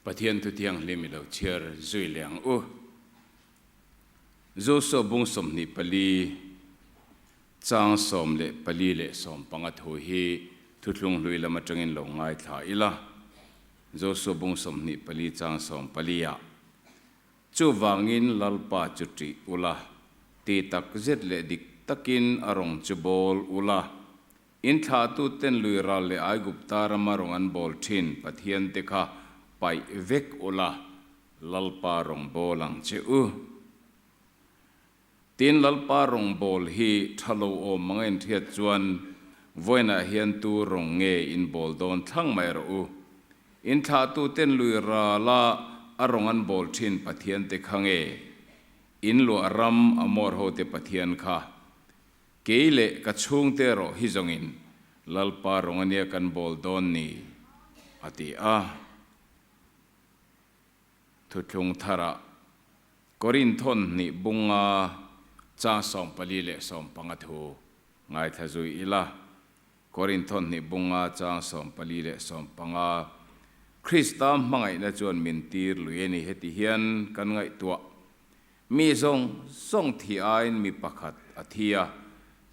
Pathian thu thianghlim i lo chhiar zui leh ang u. Joshua bung 24 chang 14 leh 15 thu hi thuthlung hlui lam atangin lo ngaithla ila. Joshua bung 24 chang 14 ah Chuvangin Lalpa chu ṭih ula, ti tak zet leh dik takin a rawng chu bawl ula. In thlahtuten lui ral leh Aigupta rama rawng an bawl ṭhin Pathiante kha paih vek ula, Lalpa rawng bawl ang che u. Tin, Lalpa rawng bawl hi ṭha lo awm ang a inhriat chuan vawiinah hian tu rawng nge in bawl dawn thlang mai rawh u. In thlahtuten lui rala a rawng an bawl ṭhin Pathiante kha nge in luah ram Amor hote Pathian kha? Kei leh ka chhungte erawh hi zawngin Lalpa rawng ania kan bawl dawn ni, a ti a. Thuthlung tharah Korinthon hnih bunga chang 14 leh 15 thu ngaithla zui ila. Korinthon hnih bunga chang 14 leh 15, Krista hmangaihna chuan min tir lui a ni. Heti hian kan ngaihtuah, Mi zawng zawng thi aiin mi pakhat a thi a,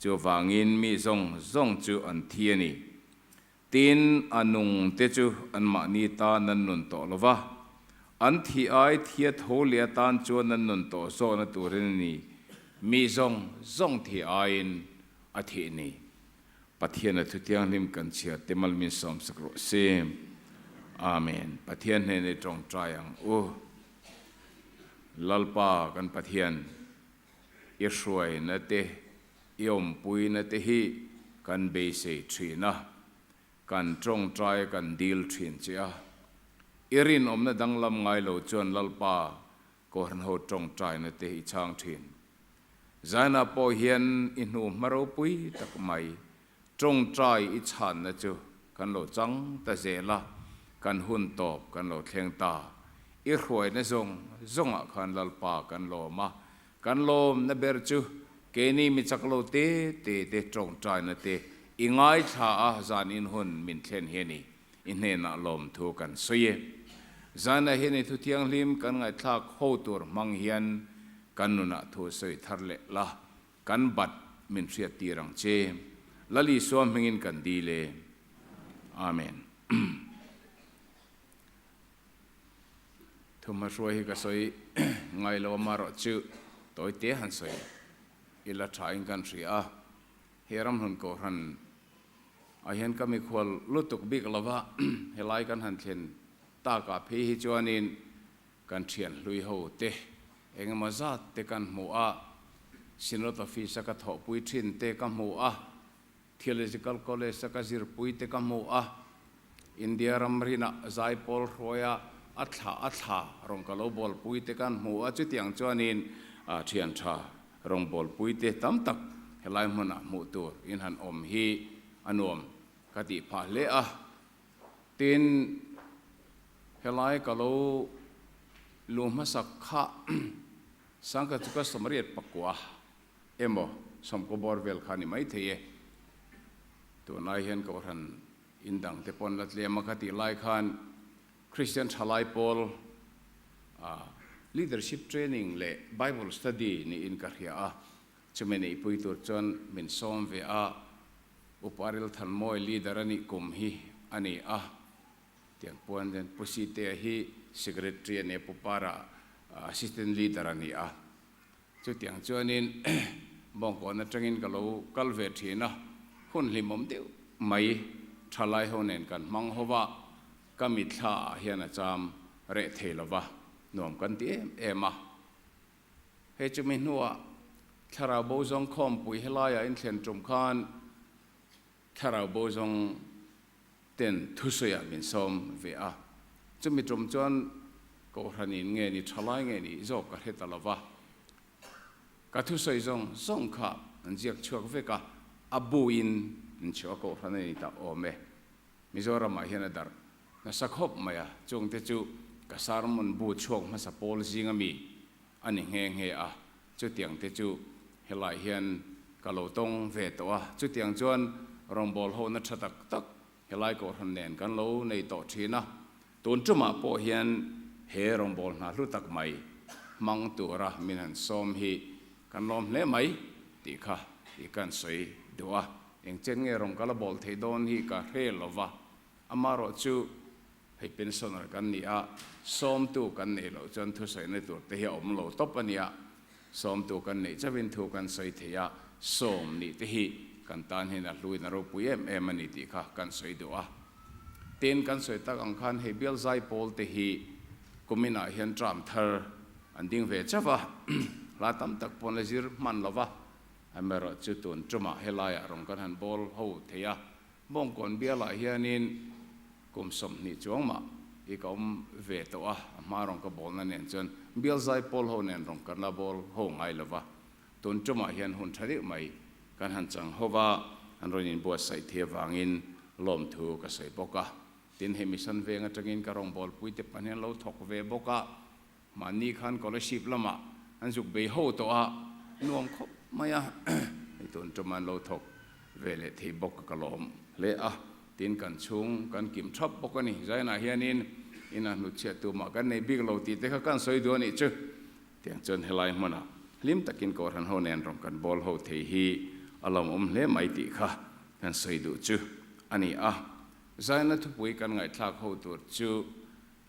chuvangin mi zawng zawng chu an thi a ni. Tin, a nung te chu anmahni tan an nun tawh lo va, an thih ai thia tho leh atan chuan an nun tawh zawhna turin a ni, mi zawng zawng thih aiin a thih ni. Pathian a thu thianghlim kan chhiar te mal min sawmsak rawh se. Amen. Pathian hnena i tawngtai ang u. Lalpa kan Pathian, i hruaina te, I awmpuina te hi kan beisei thin a, kan tawngtai a kan dil thin che a. I rinawmna danglam ngai lo chuan Lalpa Kohhran ho tawngtaina te i chhang thin. Zaina pawh hian i hnu hma ropui tak mai tawngtai i chhanna chu kan lo chang ta zel a, kan hun tawp kan lo thleng ta. I hruaina zawng zawngah khan Lalpa kan lawm a, Kan lawmna ber chu keini mi chak lo te te te tawngtaina te i ngaithla a zan in hun min thlen hi a ni. I hnenah lawmthu kan sawi e. Zanah hian i thu thianghlim kan ngaihthlak ho tur hmang hian kan nunah thu sawi thar leh la, kan bat min hriat tir ang che. Lal Isua hmingin kan dil e. Amen. Thumhma hruai hi ka sawi ngai lo amarawh chu tawi te han sawi ila tha in kan hria a, he ramhlun kohhran ah hian ka mikhual lutuk bik lova helai kan han thlen tak ah phei hi chuanin kan thian hlui ho te engemaw zat te kan hmu a, Synod Office a ka thawhpui thin te ka hmu a, Theological College a ka zirpui te ka hmu a, India ramrinah zaipawl hruaia a thla a thla rawn ka lo bawlpui te kan hmu a, chutiang chuanin thian tha rawn bawlpui te tam tak helai hmunah hmuh tur in han awm hi a nuam ka tih phah hle a. Tin, helai ka lo luh hmasak kha Sangkhat chu ka sawmriat pakua emaw sawmkaw bawr vel kha a ni maithei e. Tunlai hian Kohhran in dang te pawn la tlem a kha tih lai khan Kristian thalai pawl leadership training leh Bible study niin ka hria a, chumi neihpui tur chuan min sawm ve a, Upa Rilthanmawi leader a nih kum hi a ni a, tiang puan hian Pu Sitea hi secretary a ni a, Pu Para assistant leader a ni a. Chutiang chuanin Bawngkawn atangin ka lo kal ve thin a, hun hlimawm deuh mai thalai ho nen kan hmang ho va, ka mitthla ah hian a cham reh thei lo va, nuam kan ti em em a. Hei chumi hnuah Thlarau Bo Zawng khawmpui helaiah inthlen tum khan Thlarau Bo Zawng ten thusawiah min sawm ve a, chumi tum chuan Kohhranin nge ni thalai nge ni zawk ka hre ta lo va, ka thusawi zawng zawng kha an ziak chhuak vek a, a buin an chhuah a Kohhran a ni ta awm e. Mizoramah hian a darh nasa khawp mai a, chungte chu ka sermon bu chhuak hmasa pawl zinga mi a ni nghe nghe a, chutiang te chu helai hian ka lo tawng ve tawh a, chutiang chuan rawngbâwl hona tha tak tak helai Kohhran nen kan lo nei tawh thin a. Tun tumah pawh hian he rawngbâwl hna hlu tak mai hmang tura min han sawm hi kan lawm hle mai tih kha i kan sawi duh a. Engchen nge rawng ka la bawl theih dawn hi ka hre lo va, amarawh chu hei pensioner kan ni a, sawmtu kan neih loh chuan thusawina tur te hi a awm lo tawp a nia. Sawmtu kan neih chauhin thu kan sawi thei a, sawm nih te hi kan tan hian a hluin a ropui em em a ni tih kha kan sawi duh a. Tin, kan sawi tak ang khan hei bial zai pawl te hi kuminah hian term thar an ding ve chauh a, hla tam tak pawn la zir hman lo va, amaherawhchu tun tumah helaiah rawn kan han bawl ho thei a, Bawngkawn bialah hianin Kum 20 chuang mah i ka awm ve tawh a, a hma rawng ka bawlna nen chuan bial zai pawl ho nen rawng kan la bawl ho ngai lo va, tun tumah hian hun tha deuh mai kan han chang ho va, an rawn inbuatsaih thei avangin lawmthu ka sawi bawk a. Tin, hei mission veng atangin ka rawngbawlpui te pahnih an lo thawk ve bawk a, Mahni khan Kolasib lamah an zuk bei ho tawh a, nuam khawp mai a, hei tun tum an lo thawk ve leh thei bawk ka lawm hle a, tin kan chhung kan kim thap bawk a ni. Zainah hianin ina hnutchhiah tumah kan nei bik lo tih te kha kan sawi duh a nih chu. Tiang chuan helai hmunah hlim takin Kohhran ho nen rawn kan bawl ho thei hi a lawmawm hle mai tih kha kan sawi duh chu a ni a. Zaina thupui kan ngaihthlak ho tur chu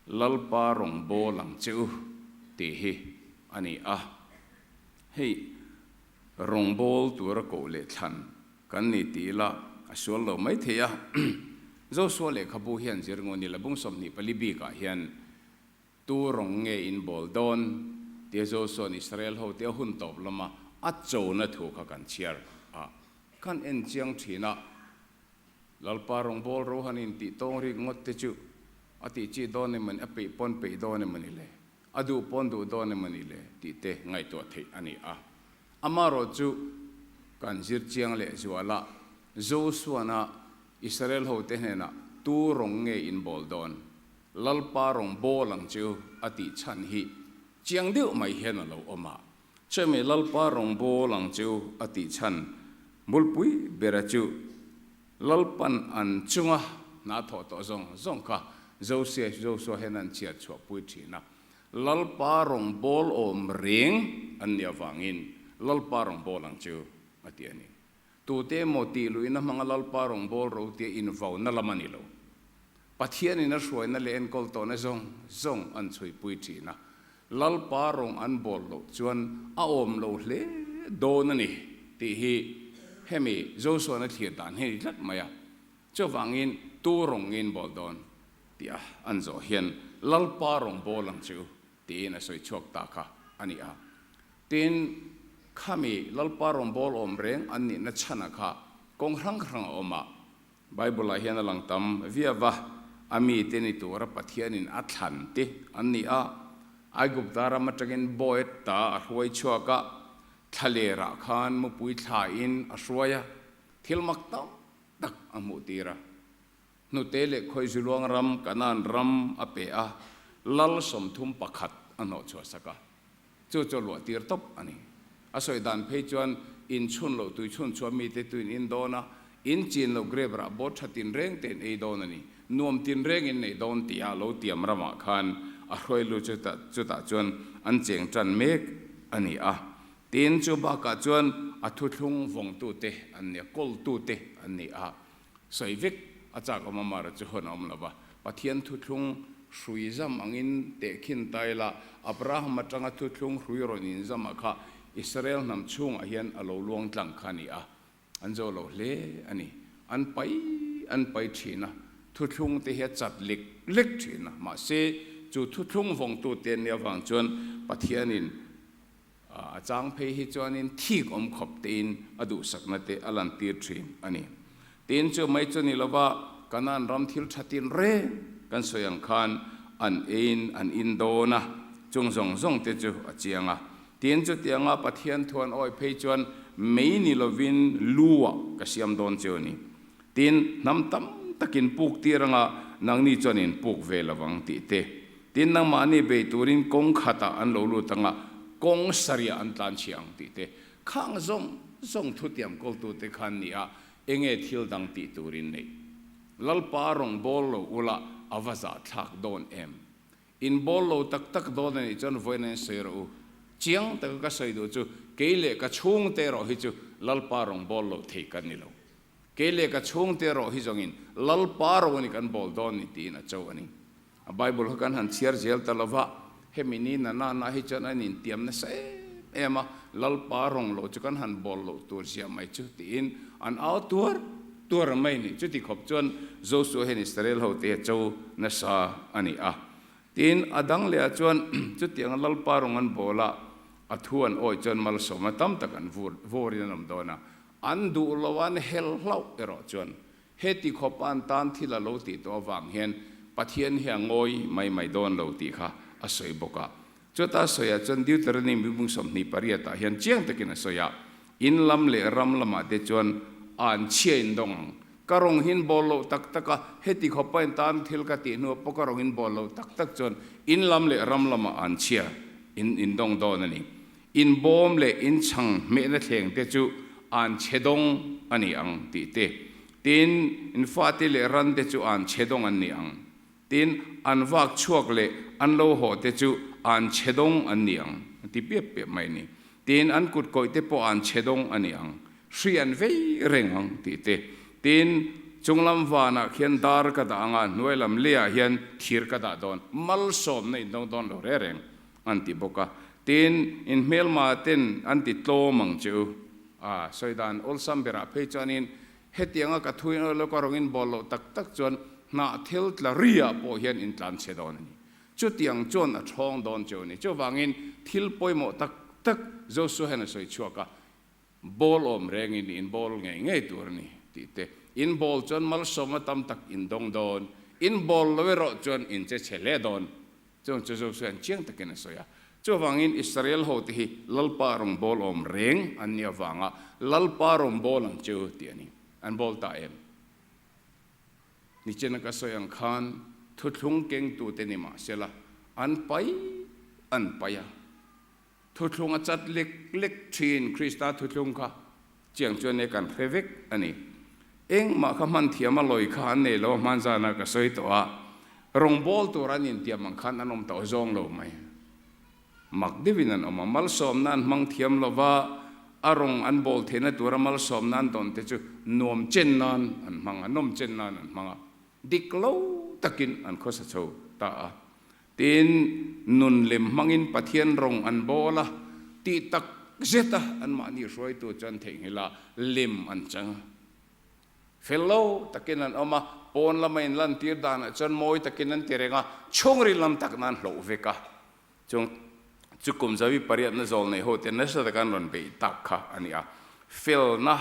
Lalpa rawn bawl ang che u tih hi a ni a. Hei rawn bawl tura koh leh thlan kan ni tih ila a sual lo mai thei a. Joshua lehkhabu hian zir ngun ila bung 24 bikah hian tu rawn nge in bawl dawn tia Joshua'n Israel hote a hun tawp lama a chona thu kha kan chhiar a, kan en chiang thin a. Lalpa rawngbâwl Rohan in tih tawng rik ngawt te chu a tih chi dawn em ani, a peih pawn peih dawn em ani le, a duh pawn duh dawn em ani le tih te ngaihtuah theih a ni a. Amarawh chu kan zir chiang leh zuala Joshua-na Israel hote hnenah tu rawng nge in bawl dawn, Lalpa rawngbâwl ang che u a tih chhan hi chiang deuh mai hian a lo awm a. Chumi Lalpa rawngbâwl ang che u a tih chhan bulpui bera chu Lalpan an chunga hna thawh tawh zawng zawng kha Josia Josua hian an chhiar chhuahpui thin a. Lalpa rawngbâwl awm reng an nih avangin Lalpa rawngbâwl ang che u a ti a ni. Tute emaw tih luihna hmanga Lalpa rawngbâwl ro tia invauna lam a ni lo. Pathianin a hruaina leh enkawl tawhna zawng zawng an chhuipui thin a. Lalpa rawng an bawl loh chuan a awm lo hle dawn a ni tih hi hemi Joshua-na thlir dan hi a ni tlat mai a. Chuvangin tu rawng nge in bawl dawn tih a an zawh hian Lalpa rawng bawl ang che u tiin a sawi chhuak ta kha a ni a. Tin, khami Lalpa rawng bawl awm reng an nihna chhana kha kawng hrang hrang a awm a. Bible-ah hian a lang tam viau va, a mite ni tura Pathianin a thlan te an ni a. Aigupta ram atangin Boet ta a hruai chhuak a, thlalerah khan mupui thlain a hruai a, thil mak tam tak a hmuh tir a. Hnute leh Khawizuluang ram, Kanaan ram a pe a, lal 31 a hnawhchhuah sak a. Chu chu luah tir tawp a ni. A sawi dan phei chuan in chhun loh tui chhun chhuah mite tuin in dawn a, in chin loh grape rah bawt tha tinreng te in ei dawn a ni. Nuam tinreng in nei dawn tih a lo tiam ramah khan a hruai lut chutah chuan an cheng tan mek a ni a. Tin, chu bakah chuan a thuthlung vawngtute an ni a, kawltute an ni a. Sawi vek a chak awm a mara chu hun a awm lo va. Pathian thuthlung hrui zam angin tehkhin ta ila, Abraham atanga thuthlung hrui rawn inzama kha Israel hnam chhungah hian a lo luang tlang kha a ni a. An zo lo hle a ni. An pai an pai thin a, thuthlung te hi a chat lek lek thin a. Mahse, chu thuthlung vawngtute an nih avang chuan Pathianin A chang phei hi chuanin thik awm khawp tein a duhsakna te a lantir thin a ni. Tin, chu mai chu ni lova Kanaan ram thil tha tin reng kan sawi ang khan an eiin an in dawn a, chung zawng zawng te chu a chiang a. Tin, chutianga Pathian thu an awi phei chuan mei ni lovin lu-ah ka siam dawn chu a ni. Tin, hnam tam takin puk tir anga nangni chuan in puk ve lovang tih te. Tin, nangmahni bei turin kawng khatah an lo lut anga kawng sarihah an tlan chhia ang tih te. Khang zawng zawng thutiam kawltute khan ni a, enge thil dang tih turin neih. Lalpa rawn bawl lo ula, a va zahthlak dawn em? In bawl lo tak tak dawn a nih chuan vawiin a insawi rawh u. Chiang taka ka sawi duh chu kei leh ka chhungte erawh hi chu Lalpa rawn bawl lo thei kan ni lo. Kei leh ka chhungte erawh hi zawngin Lalpa rawng a ni kan bawl dawn ni tiin a cho a ni. A Bible kha kan han chhiar zel ta lova, hemi ni na na na hi chuan an intiam nasa em em a, Lalpa rawng lo chu kan han bawl loh tur zia mai chu tiin an au tuar tuar mai ni. Chuti khawp chuan Josua hian Israel hote a cho nasa a ni a. Tin, a dang lehah chuan chutianga Lalpa rawng an bawl a, a thu an awih chuan malsawmna tam tak an vur vurin an awm dawn a, an duh lo an hel hlauh erawh chuan Heti khawpa an tan thil a lo tih tawh avang hian Pathian hi a ngawi mai mai dawn lo tih kha a sawi bawk a. Chuta a sawiah chuan Deuteronomy mibung 28 ah hian chiang takin a sawi a, In lam leh ram lamah te chuan an chhia in dawng ang. Ka rawng hin bawl loh tak tak a, heti khawpa in tan thil ka tih hnuah pawh ka rawng in bawl loh tak tak chuan in lam leh ram lamah an chhia in in dawng dawn a ni. In bawm leh in chhang hmehna thleng te chu an chhe dawng a ni ang tih te, tin, in fate leh ran te chu an chhe dawng an ni ang, tin, an vak chhuak leh an lo haw te chu an chhe dawng an ni ang, a ti piap piap mai a ni. Tin, an kut kawih te pawh an chhe dawng a ni ang, hri an vei reng ang tih te, tin, chunglam vanah khian dar ka dah ang a, hnuailam leiah hian thir ka dah dawn, malsawmna in dawng dawn lo reng reng. An ti bawk a. Tin, in hmelma ten an ti tlawm ang che u. A sawi dan awlsam berah phei chuanin hetianga ka thuin aw lawka rawngin bawl loh tak tak chuan hnah thil tla riah pawh hian in tlan chhe dawn a ni. Chutiang chuan a thawng dawn che u ni. Chuvangin thil pawimawh tak tak Joshua hian a sawi chhuak a, Bawl awm rengin in bawl ngei ngei tur a ni tih te, in bawl chuan malsawmna tam tak in dawng dawn, in bawl lo erawh chuan in che chhe hle dawn. Chuan chu Joshua hian chiang takin a sawi a. Chuvangin Israel hote hi Lalpa rawn bawl awm reng an nih avanga Lalpa rawn bawl ang che u tih a ni. An bawl ta em? Nichena ka sawi ang khan thuthlung kengtute ni mahsela an pai an pai a. Thuthlung a chat lek lek thin Krista thuthlung kha chiang chuan e kan hre vek a ni. Engmah kha hman thiam a lawi kha an nei lo a hman zan a ka sawi tawh a, rawngbawl tur an intiam ang khan an awm tawh zawng lo mai. Mak deuhin an awm a, malsawmna an hmang thiam lo va, a rawng an bawl theihna tura malsawmna an dawn te chu nuam chen nan an hmang a, nawm chen nan an hmang a, dik lo takin an khawsa chho ta a. Tin, nun lem hmangin Pathian rawng an bawl a, tih tak zet a anmahni hruaitu chuan theihnghilh a lem an chang a. Fel lo takin an awm a, pawn lama inlantir danah chuan mawi takin an ti reng a, chhungril lam tak nan hloh vek a. Chung chu kum zawi pariatna zawl nei hote nasa taka an rawn beih tak kha a ni a, felna,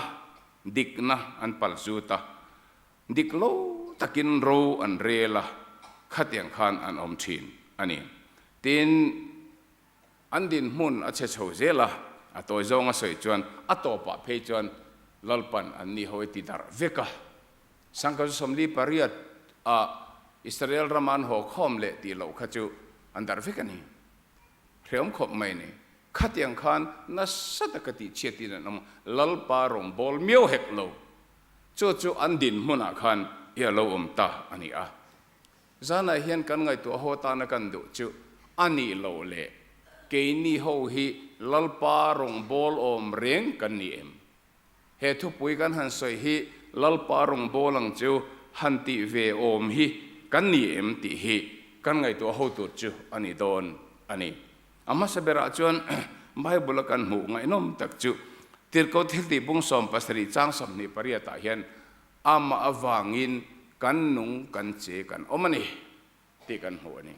dikna an pal zut a. Dik lo takin ro an rel a, khatiang khan an awm thin a ni. Tin, an dinhmun a chhe chho zel a, a tawi zawng a sawi chuan a tawpah phei chuan Lalpan an ni ho i ti darh vek a. Sangkhaw 48 ah Israel rama an haw khawm leh tih loh kha chu an darh vek a ni. Hreawm khawp mai a ni. Khatiang khan nasa taka tihchhiatin an awm a, Lalpa rawngbâwl miau hek lo. Chu chu an dinhmunah khan i a lo awm ta a ni a. Zanah hian kan ngaihtuah ho atana kan duh chu a nih loh leh keini ho hi Lalpa rawngbâwl awm reng kan ni em? He thupui kan han sawi hi Lalpa rawngbâwl ang chu han tih ve awm hi kan ni em tih hi kan ngaihtuah ho tur chu a ni dawn a ni. A hmasa berah chuan Bible-a kan hmuh ngaihnawm tak chu Tirhkoh Thiltih bung 70 chang 28 ah hian amah avangin kan nung kan che kan awm a ni tih kan hmuh a ni.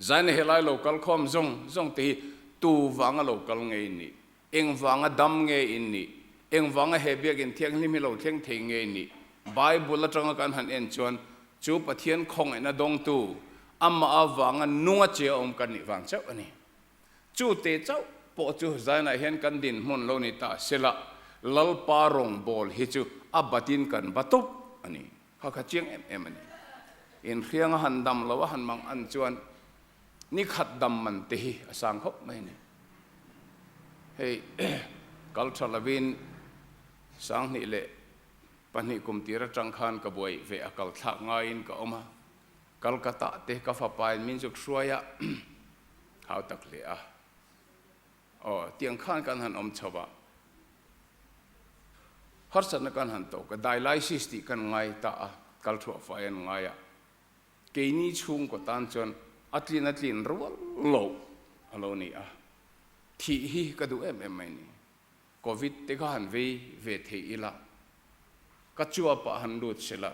Zaina helai lo kal khawm zawng zawng te hi tu vanga lo kal nge in nih? Eng vanga dam nge in nih? Eng vanga he biakinn thianghlim hi lo thleng thei nge in nih? Bible atanga kan han en chuan chu Pathian khawngaihna dawngtu, amah avanga nunga che a awm kan nih vang chauh a ni. Chu te chauh pawh chu zainah hian kan dinhmun lo ni ta sela, Lalpa rawngbâwl hi chu a batin kan ba tawp a ni. Kha kha chiang em em a ni. Inhrianga han dam lo a han mang an chuan ni khat dam man te hi a sang khawp mai a ni. Hei kal tha lovin 2002 kum tir atang khan ka buai ve a kal thlak ngaiin ka awm a. Calcutta te ka fapa in min zuk hruai a, hau tak hle a. Aw, tiang khan kan han awm chho a, harsatna kan han tawk a, dialysis tih kan ngai ta a, kal thuah fai an ngai a, keini chhungkaw tan chuan a tlin a tlin rual loh a lo ni a, thih hi ka duh em em mai ni. Covid te kha han vei ve thei ila, ka chuapah han lut sela,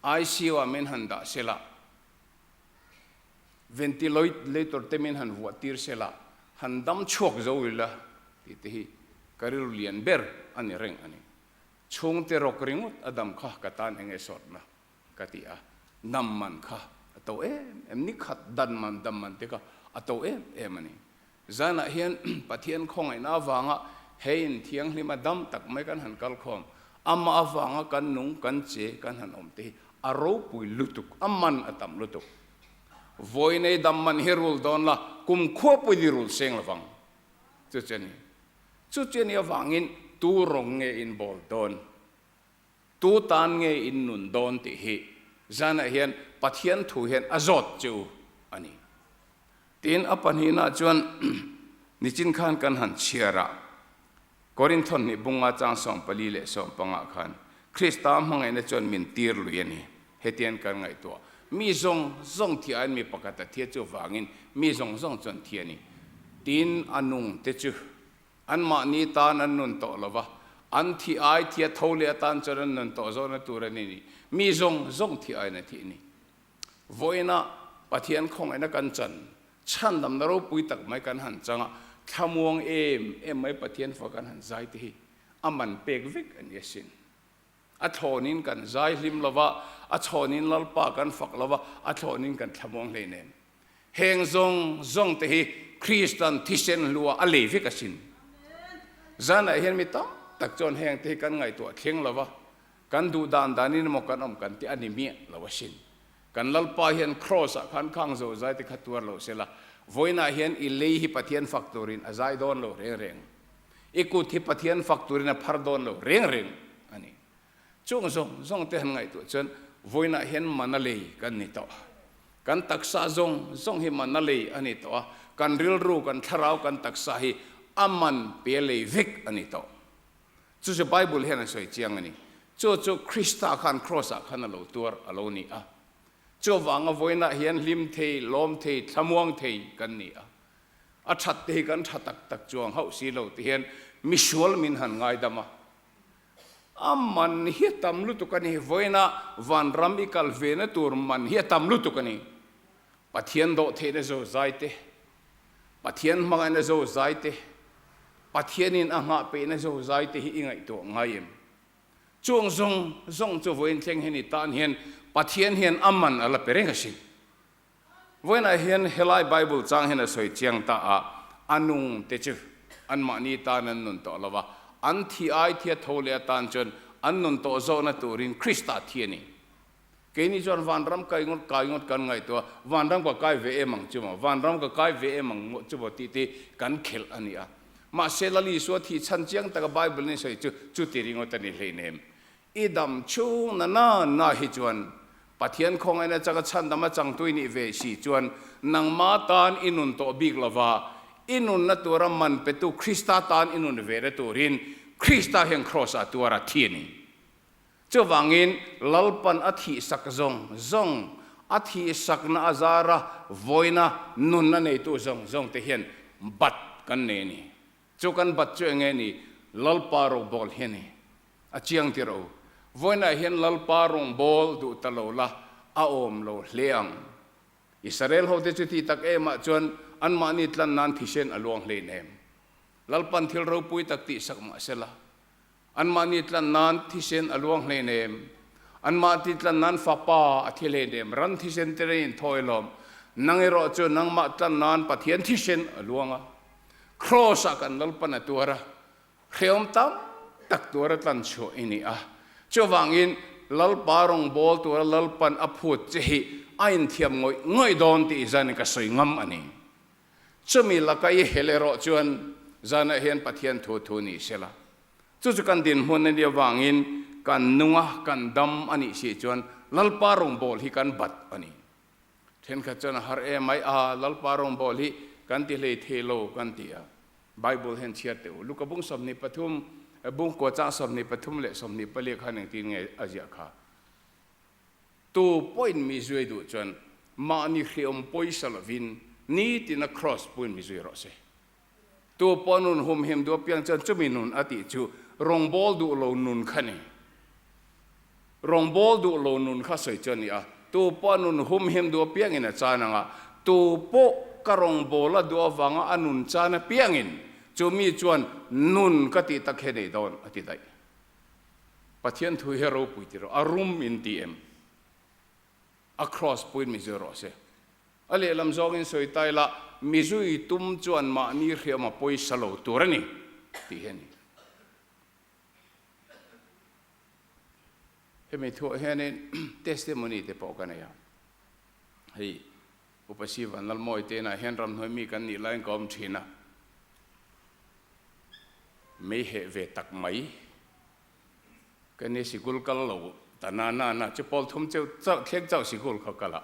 ICU ah min han dah sela, ventilator te min han vuah tir sela, han dam chhuak zo ila tih te hi ka rilru lian ber a ni reng a ni. Chhungte rawk ringawt a dam kha ka tan eng nge sawtna ka ti a, dam man kha a to em em, ni khat dan man dam man te kha a to em em a ni. Zanah hian Pathian khawngaihna avanga he in thianghlima dam tak mai kan han kal khawm, amah avanga kan nung, kan che, kan han awm te hi a ropui lutuk, a man a tam lutuk. Vawi nei dam man hi rul dawn la, kum khua pawhin i rul seng lovang. Chu chu a ni. Chu chu a nih avangin tu rawng nge in bawl dawn? Tu tan nge in nun dawn tih hi zanah hian Pathian thu hian a zawt che u a ni. Tin, a pahnihna chuan nichin khan kan han chhiar a, Korinthon hnih bunga chang 14 leh 15 khan Krista hmangaihna chuan min tir lui a ni. Hetiang kan ngaihtuah. Mi zawng zawng thi aiin mi pakhat a thia chu vangin mi zawng zawng chuan thi a ni. Tin, a nung te chu Anmahni tan an nun tawh lo va, an thi ai thia tho leh atan chuan an nun tawh zawhna tur a ni ni. Mi zawng zawng thi aiin a thih ni. Vawiinah Pathian khawngaihna kan chan, chhandamna ropui tak mai kan han chang a, thlamuang em em mai Pathian fa kan han zai te hi a man pek vek a ni asin. A thlawnin kan zai hlim lo va, a chhawnin Lalpa kan fak lo va, a thlawnin kan thlamuang hleinem. Heng zawng zawng te hi Kristan thisen hlua a lei vek asin. Zanah hian mi tam tak chuan heng te hi kan ngaihtuah thleng lo va, kan duh dan danin emaw kan awm kan tih a ni miah lo asin. Kan Lalpa hian Kraws ah khan khang zo zai te kha tuar lo sela, vawiinah hian i lei hi Pathian fak turin a zai dawn lo reng reng. I kut hi Pathian fak turin a phar dawn lo reng reng a ni. Chung zawng zawng te han ngaihtuah chuan vawiinah hian mana lei kan ni tawh. Kan taksa zawng zawng hi mana lei a ni tawh a, kan rilru, kan thlarau, kan taksa hi a man pe lei vek a ni tawh. Chu chu Bible hian a sawi chiang a ni. Chu chu Krista khan Kraws ah khan a lo tuar a lo ni a. Chuvanga vawiinah hian hlim thei, lawm thei, thlamuang thei kan ni a. A that te hi kan tha tak tak chuang hauh si lo ti hian misual min han ngaidam a. A man hi a tam lutuk a ni. Vawiinah vanram i kal ve na tur man hi a tam lutuk a ni. Pathian dawh theihna zo zai te, Pathian hmangaihna zo zai te, Pathianin a nghah peihna zo zai te hi i ngaihtuah ngai em? Chuang zawng zawng chu vawiin thleng hi ni tan hian Pathian hian a man a la pe reng asin. Vawiinah hian helai Bible chang hian a sawi chiang ta a, a nung te chu anmahni tan an nun tawh lo va, an thi ai thia tho leh atan chuan an nun tawh zawhna turin Krista thi a ni. Keini chuan vanram kai ngawt kai ngawt kan ngaihtuah a, vanram ka kai ve em ang chu maw, vanram ka kai ve em ang ngawt chu maw tih te kan khelh a ni a. Mahse Lal Isua thih chhan chiang taka Bible in sawi chu chuti ringawt a ni hleinem. I dam chhung na na na hi chuan Pathian khawngaihna chaka chhandam a changtu i nih ve si chuan nangma tan i nun tawh bik lova, i nunna tura man petu Krista tan i nun ve na turin Krista hian Kraws ah tuar a thi a ni. Chuvangin Lalpan a thihsak zawng zawng, a thihsakna a zara vawiina nunna neitu zawng zawng te hian bat kan nei a ni. Chu kan bat chu enge ni? Lalpa rawngbawl hi a ni. A chiang tir o. Vawiinah hian Lalpa rawngbawl duh ta lo la, a awm lo hle ang. Israel hote chu ti tak emah chuan anmahni tlan nan thisen a luang hlein em? Lalpan thil ropui tak tihsak mah sela, anmahni tlan nan thisen a luang hlein em? Anmahni tlan nan fapa a thi hlein em? Ran thisen te rengin thawi lawm. Nang erawh chu nangmah tlan nan Pathian thisen a luang a. Kraws ah kan Lalpan a tuar a, hreawm tam tak tuar a tlan chhuah i ni a. Chuvangin Lalpa rawngbawl tura Lalpan a phut che hi a inthiam ngawih ngawih dawn tih zanin ka sawi ngam a ni. Chumi laka i hel erawh chuan zanah hian Pathian thu thu ni sela. Chu chu kan dinhmun a nih avangin kan nunga kan dam a nih si chuan Lalpa rawngbawl hi kan bat a ni. Thenkhat chuan a har em ai a, Lalpa rawngbâwl hi kan ti hlei thei lo kan ti a. Bible hian chhiar teh u. Luka bung 23, bung kua chang 23 leh 24 khan engtin nge a ziah kha? Tu pawhin mi zui duh chuan mahni hriawm pawisa lovin nitina kraws puin mi zui rawh se. Tu pawh nun humhim duh apiang chuan chumi nun a tih chu rawngbâwl duh lo nun kha ni. Rawngbâwl duh lo nun kha sawi chu a ni a, tu pawh nun humhim duh apiangin a chan ang a, tu pawh ka rawngbâwl a duh avanga a nun chan apiangin chu mi chuan nun ka tih tak hi a nei dawn a ti daih. Pathian thu hi a ropui ti rawh, a rum in ti em? A kraws puiin mi zir rawh se. A lehlam zawngin sawi ta ila, mizui tum chuan mahni hriam a pawisa lo tur a ni tih hi a ni. Hemi thuah hianin testimony te pawh ka nei a. Hei Upa Sivan Lalmawi te inah hian ramhnuai mi kan nih laiin ka awm thin a. Mei heh ve tak mai. Ka ni sikul kal lo ta na na na chu pawl thum cheu chauh thleng chauh sikul kha kal a.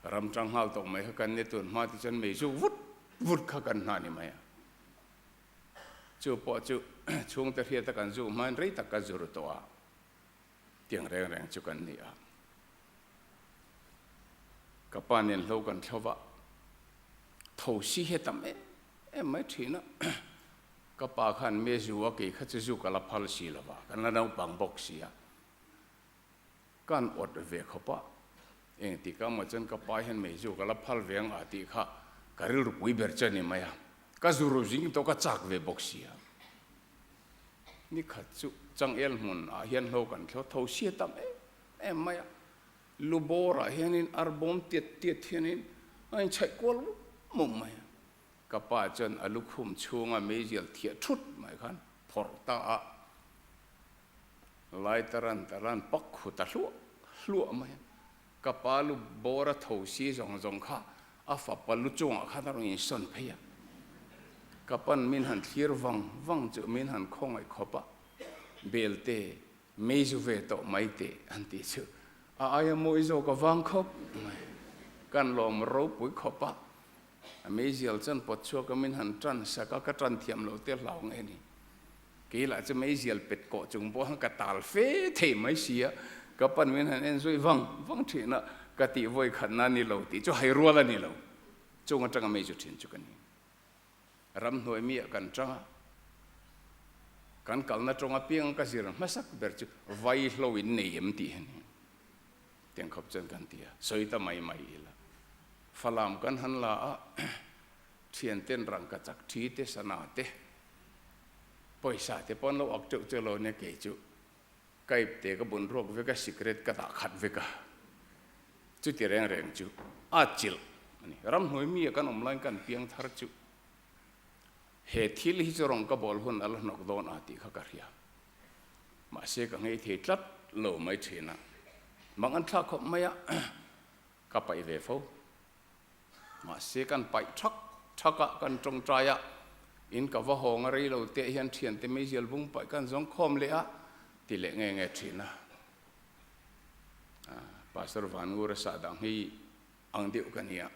Ram tang nghal tawh mai kha kan ni tun hma te chuan mei zuk vut vut kha kan hna ni mai a. Chu pawh chu chhungte hriata kan zuk hmain rei tak ka zur tawh a, tiang reng reng chu kan ni a. Ka pa nen hlo kan thlo va, tho si hi a tam em em mai thin a. Ka pa khan me zu a kei kha chu zu ka la phal si lo va, kan la naupang bawk si a. Kan awt ve khawp a, engtik a maw chuan ka pa hian mei zu ka la phal ve ang a tih kha ka rilru pui ber chu a ni mai a, ka zu ru zing tawh ka chak ve bawk si a. Ni khat chu changel hmun ah hian hlo kan thlo tho sia tam em em mai a, lu bawr ah hianin arbawm tiat tiat hianin a inchhaih kual mum mum mai a. Ka pa chuan a lukhum chhunga meizial thiah thut mai khan phawrh ta a, Lai taran taran pak khu ta hluah hluah mai a, ka pa lu bawr a tho si zawng zawng kha a fapa lu chungah khan a rawn insawn phei a, ka pan min han thlir vang vang chu min han khawngaih khawp a, Belte, mei zu ve tawh mai teh an tih chu a aia mawi zawk a vang khawp mai, kan lawm ropui khawp a, a meizial chuan pawt chhuak a min han tan sak a, ka tan thiam loh te hlau nge ni. Kei lah chu meizial pet kawh chung pawh khan ka tal fe thei mai si a, ka pan min han en zui vang vang thin a, ka tih vawi khatna a ni lo tih chu hai rual a ni lo. Chung atanga mei chu thin chu ka ni. Ramhnuai mi ah kan tang a, kan kalna tawng apiang ka zir hmasak ber chu vaihlo in nei em tih hi a ni. Tiang khawp chuan kan ti a, sawi ta mai mai ila. Falam kan han la a, thianten rangka chak thi te sana te, Pawisa te pawh an lo ak teuh teuh lo nia kei chu ka ipte ka bun ruak vek a, sikret ka dah khat vek a, chuti reng reng chu a chilh a ni. Ramhnuai mi a kan awm laiin kan piang thar chu he thil hi chu rawng ka bawl hun a la hnawk dawn a tih kha ka hria. Mahse ka nghei thei tlat lo mai thin a, mang an thlak khawp mai a, ka paih ve fo. Mahse kan paih thak thak a, kan tawngtai a, in ka va hawng a rei lo teh hian thiante meizial bung paih kan zawng khawm leh a ti leh nge nge thin a. Pastor Vanngura sahdah nghei ang deuh ka nia.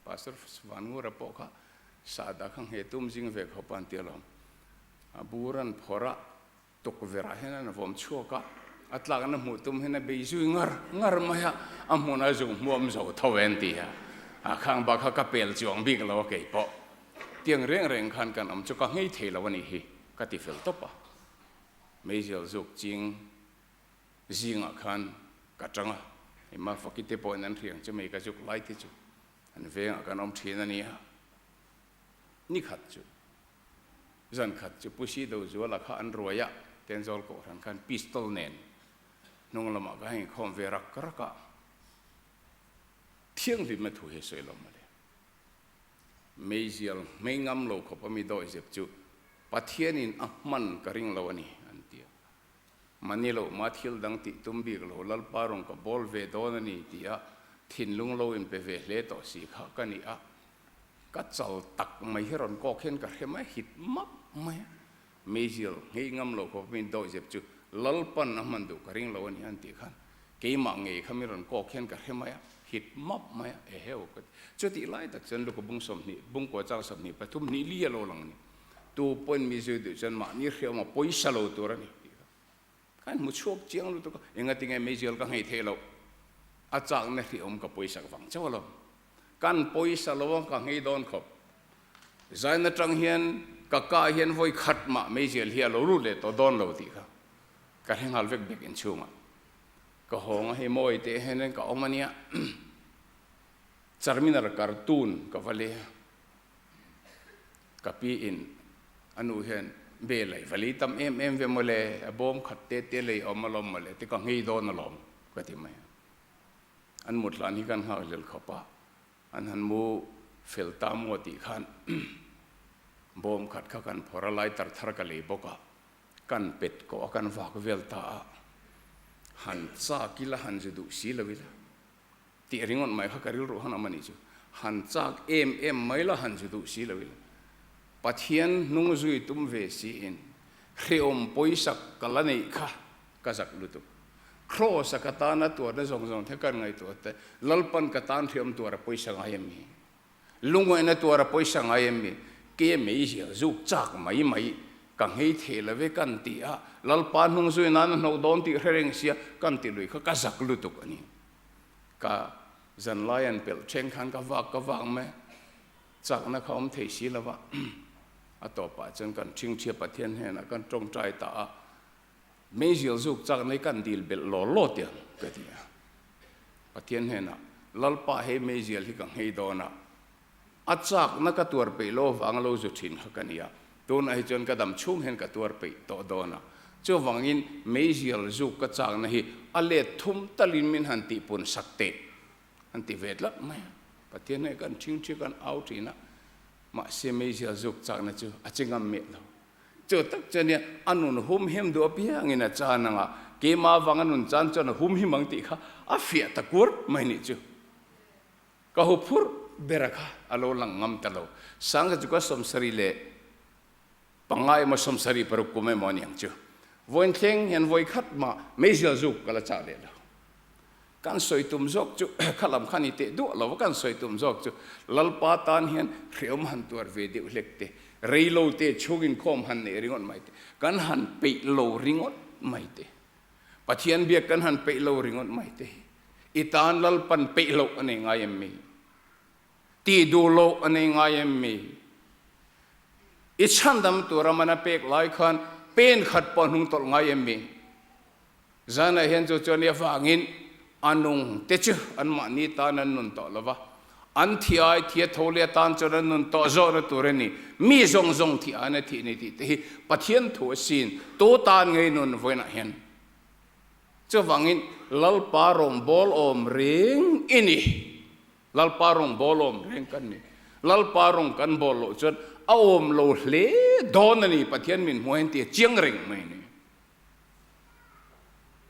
Pastor Vanngura pawh kha sahdah kha nghei tum zing ve khawp a an ti alawm. A bur an phawrh a, Tukverh ah hian an vawm chhuak a, a tlakna hmuh tum hian a bei zui ngar ngar mai a, a hmunah zung hmuam zo tho e an ti a, a khang bak kha ka pel chuang bik lo a kei pawh. Tiang reng reng khan kan awm chu ka nghei thei lo a nih hi ka ti fel tawp a. Meizial zuk ching zingah khan ka tang a, hei Mafaki te pawhin an hriang chu mei ka zuk lai te chu an vengah kan awm thin a nia. Ni khat chu. Zan khat chu Pu Sido Zuala kha an ruai a, Tenzawl Kohhran khan pistol nen hnung lamah ka heng khawm ve rak rak a, thianghlimna thu hi a sawi lo mawle. Meizial hmei ngam lo khawp a mi dawihzep chu Pathianin a hman ka ring lo a ni, an ti a. Mani loh ma thil dang tih tum bik lo Lalpa rawn ka bawl ve dawn a ni ti a thinlung lo inpe ve hle tawh si kha ka ni a. Ka chal tak mai hi rawn kawk hian ka hre mai a, hit map mai a. Meizial nghei ngam lo khawp min dawihzep chu Lalpan a hman duh ka ring lo a ni an tih khan keimah ngei kha min rawn kawk hian ka hre mai a, hit. Hit map mai a, eheu ka ti. Chutih lai tak chuan Luka bung 20, bungkua chang 23 hnih li a lo lang a ni. Tu pawhin mi zui duh chuan mahni hriawm a pawisa lo tur a ni tih kha. Ka inhmu chhuak chiang lutuk a, engatinge meizial ka nghei theih loh? A chakna hriawm ka pawisak vang chauh alawm. Kan pawisa lo a ka nghei dawn khawp. Zain atang hian ka ka hian vawi khat mah meizial hi a lo lut leh tawh dawn lo tih kha ka hre nghal vek bek inchhungah. Ka hawng a hei mawi teh hian ka awm a nia. Charminar cartoon ka va le a. Ka pi in a nu hian be lei va lei tam em em ve mawle, a bawm khat te te lei awm alawm mawle ti ka nghei dawn alawm ka ti mai a. An mut hlan hi kan nghak hlel khawp a, an han mu fel ta maw tih khan bawm khat kha kan phawrh a, lighter thar ka lei bawk a, kan pet kawh a kan vak vel ta a, han chak ila han zu duh si lo ila. Tih ringawt mai kha ka rilru han awm a nih chu. Han chak em em mai la han zu duh si lo ila. Pathian hnung zui tum ve siin hrehawm pawisak ka la neih kha ka zak lutuk. Kraws a ka tana tuarna zawng zawng te kan ngaihtuah te Lalpan ka tan hrehawm tuar a pawisa ngai em mi? Lungaihna tuar a pawisa ngai em mi? Ke mei zial zuk chak mai mai ka nghei thei lo ve kan ti a, Lalpa hnung zui nan a hnawh dawn tih hre reng sia kan ti lui kha ka zak lutuk a ni. Ka zanlai an pelh then khan ka vak ka vak mai a, chakna kha awm thei si lo va, a tawpah chuan kan ṭhingṭhia Pathian hnenah kan ṭawngṭai ta a, meizial zuk chakna hi kan dil belh law law tiang ka ti a. Pathian hnenah, Lalpa hei meizial hi ka nghei dawn a, a chakna ka tuar peih lo avanga lo zu thin kha ka ni a, tunah hi chuan ka dam chhung hian ka tuar peih tawh dawn a, chuvangin meizial zuk ka chakna hi a let thum talin min han tihpun sak teh an ti ve tlat mai a. Pathian hei kan ṭhingṭhi kan au ṭhin a, mahse meizial zuk chakna chu a chi ngam miah lo. Chu tak chuan nia a nun hum him duh apiangin a chan ang a, keimah avanga nun chan chuan a hum him ang tih kha a fiah ta kur mai nih chu. Ka hu phurh ber a kha a lo lang ngam ta lo. Sangha chu ka 75 emaw 76 kum emaw a ni ang chu. Vawiin thleng hian vawi khat mah meizial zuk ka la chah leh lo. Kan sawi tum zawk chu kha lam kha ni teh duah lo va, kan sawi tum zawk chu Lalpa tan hian hreawm han tuar ve deuh hlek te, rei lo te chhung inkhawm han neih ringawt mai te, kan han peih lo ringawt mai te, Pathian biak kan han peih lo ringawt mai te hi i tan Lalpan peih loh a nei ngai em mi? Tih duh loh a nei ngai em mi? I chhandam tura man a pek lai khan pen khat pawh a hnung tawlh ngai em mi? Zanah hian chu chuan i avangin a nung te chu anmahni tan an nun tawh lo va, an thi ai thi a tho leh atan chuan an nun tawh zawhna tur a ni. Mi zawng zawng thi aiin a thih ni tih te hi Pathian thu a sin, tu tan ngei nun vawiinah hian. Chuvangin Lalpa rawngbâwl awm reng i ni. Lalpa rawngbâwl awm reng kan ni. Lalpa rawng kan bâwl loh chuan a awm lo hle dawn a ni, Pathian min hmuh hian tih a chiang reng mai a ni.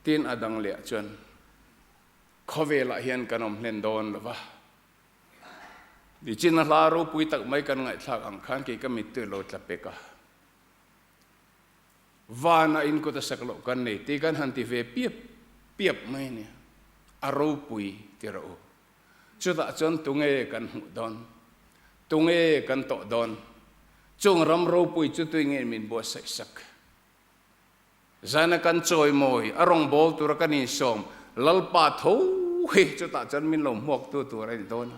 Tin a dang leh ah chuan khawvelah hian kan awm hlen dawn lo va. Nichin a hla ropui tak mai kan ngaihthlak ang khan kei ka mittui lo tla pek a. Vana in kut a sak loh kan nei tih kan han ti ve piap piap mai a nia. A ropui ti rawh u. Chutah chuan tunge kan hmuh dawn? Tunge kan tawh dawn? Chung ram ropui chu tui nge min buatsaih sak? Zana kan chawimawi, a rawngbâwl tura kan insawm, Lalpa tho hi chutah chuan min lo hmuaktu tur a ni dawn a.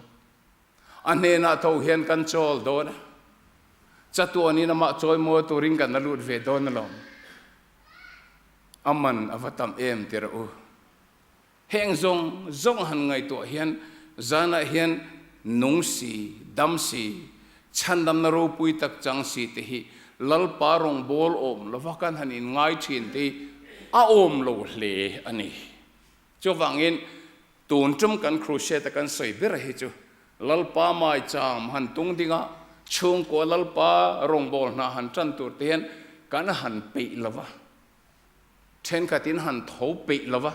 A hnenah tho hian kan chawl dawn a. Chatuanin amah chawimawi turin kan la lut ve dawn alawm. A man a va tam em ti rawh u. Heng zawng zawng han ngaihtuah hian zanah hian nung si, dam si, chhandamna ropui tak chang si te hi Lalpa rawngbâwl awm lova kan han inngai ṭhin te hi a awm lo hle a ni. Chuvangin tun ṭum kan crusade a kan sawi ber hi chu Lalpa maicham han tung dinga chhungkua Lalpa rawngbâwl hna han ṭan tur te hian kan han peih lova. Thenkhatin han tho peih lo va,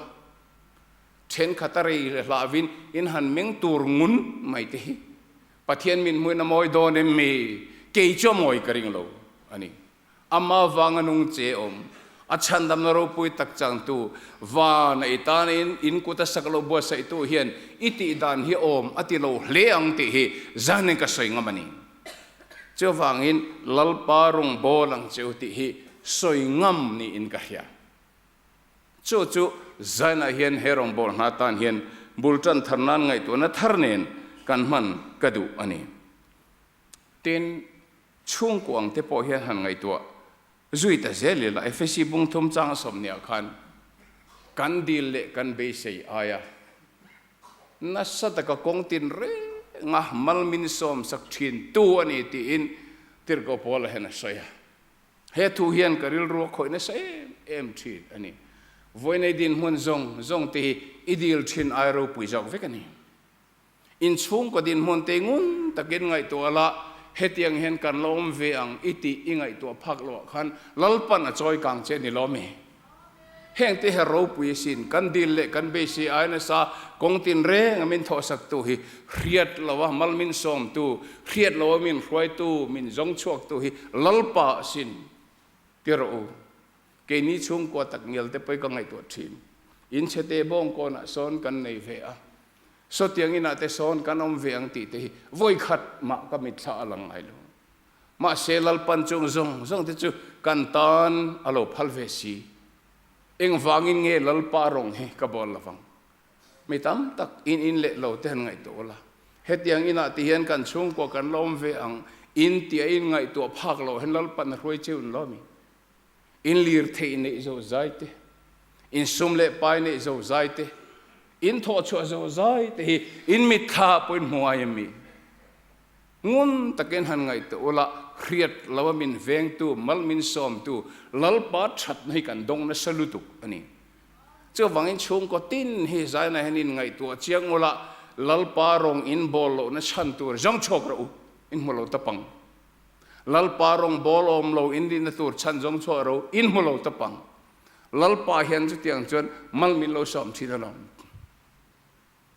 thenkhat a rei leh hlahvin in han meng tur ngun mai te hi Pathian min hmuin a mawi dawn em mi? Kei chu a mawi ka ring lo a ni. Ama vanga nung che awm, A chhandamna ropui tak changtu van a i tanin in kut a sak lo buatsaihtu hian i tih dan hi awm a ti lo hle ang tih hi zanin ka sawi ngam a ni. Chuvangin Lalpa rawngbâwl ang che u tih hi sawi ngam niin ka hria. Chu chu zainah hian he rawngbâwl hna tan hian bul ṭan thar nan ngaihtuahna thar nen kan hman ka duh a ni. Tin, chhungkua ang te pawh hian han ngaihtuah Zui ta zel ila, Efesi bung thum chang sawmniah khan kan dil leh kan beisei aia nasa taka kawng tin renga mal min sawmsak thin tu a ni tiin Tirhkoh Paula hian a sawi a. He thu hian ka rilru a khawih nasa em em thin a ni. Vawiinei dinhmun zawng zawng te hi i dil thin ai ropui zawk vek a ni. Inchhungkaw dinhmun te ngun takin ngaihtuah la, hetiang hian kan la awm ve ang i tih i ngaihtuah phak loh ah khan Lalpan a chawi kang che ni lawm i? Heng te hi ropui asin, kan dil leh kan beisei ai nasa kawng tin reng a min thawhsaktu hi hriat lo a mal min sawmtu, hriat lo a min hruaitu, min zawng chhuaktu hi Lalpa asin ti rawh u. Keini chhungkua tak ngial te pawh i ka ngaihtuah thin. Inchhete bawngkawnah sawn kan nei ve a. Sawtiang inah te sawn kan awm ve ang tih te hi vawi khat mah ka mitthla a lang ngai lo. Mahse Lalpan chung zawng zawng te chu kan tan a lo phal ve si. Engvangin nge Lalpa rawng hi ka bawl lovang? Mi tam tak in in leh lo te han ngaihtuah ula. Hetiang inah ti hian kan chhungkua kan la awm ve ang in tih a in ngaihtuah phak loh hian Lalpan a hruai cheu in lo a mi? In lirtheih neih zo zai te, in sum leh pai neih zo zai te, in thawhchhuah zo zai te hi in mitthla pawhin hmu ngai em mi? Ngun takin han ngaihtuah ula, hriat lo a min vengtu, mal min sawmtu, Lalpa thatna hi kan dawng nasa lutuk a ni. Chuvangin chhungkaw tin hi zaina hian in ngaihtuah chiang ula, Lalpa rawng in bawl lohna chhan tur zawng chhuak rawh u, in hmu lo ta pang. Lalpa rawng bawl awm lo in nihna tur chhan zawng chhuah ro in hmu lo tawp ang. Lalpa hian chutiang chuan mal min lo sawm thin alawm.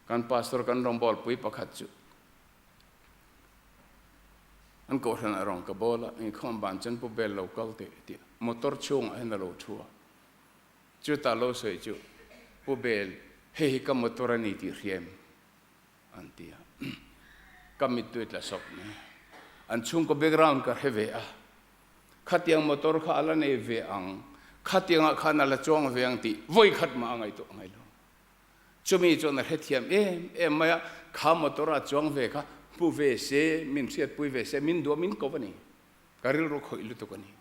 Kan pastor kan rawngbawlpui pakhat chu an kohhranah rawng ka bawl a, inkhawm ban chuan Pu Bel lo kal teh tih motor chhungah hian a lo thu a. Chutah lo sawi chu Pu Bel hei hi ka motor a ni tih hria em? An ti a, ka mittui tla sawk mai. An chhungkaw background ka hre ve a, khatiang motor kha a la nei ve ang, khatiangah khan a la chuang ve ang tih vawi khat mah a ngaihtuah ngai lo. Chumi chuan a hrethiam em em mai a, kha motor a chuang ve kha hmu ve se, min hriatpui ve se, min duah min ko a ni. Ka rilru khawih lutuk a ni.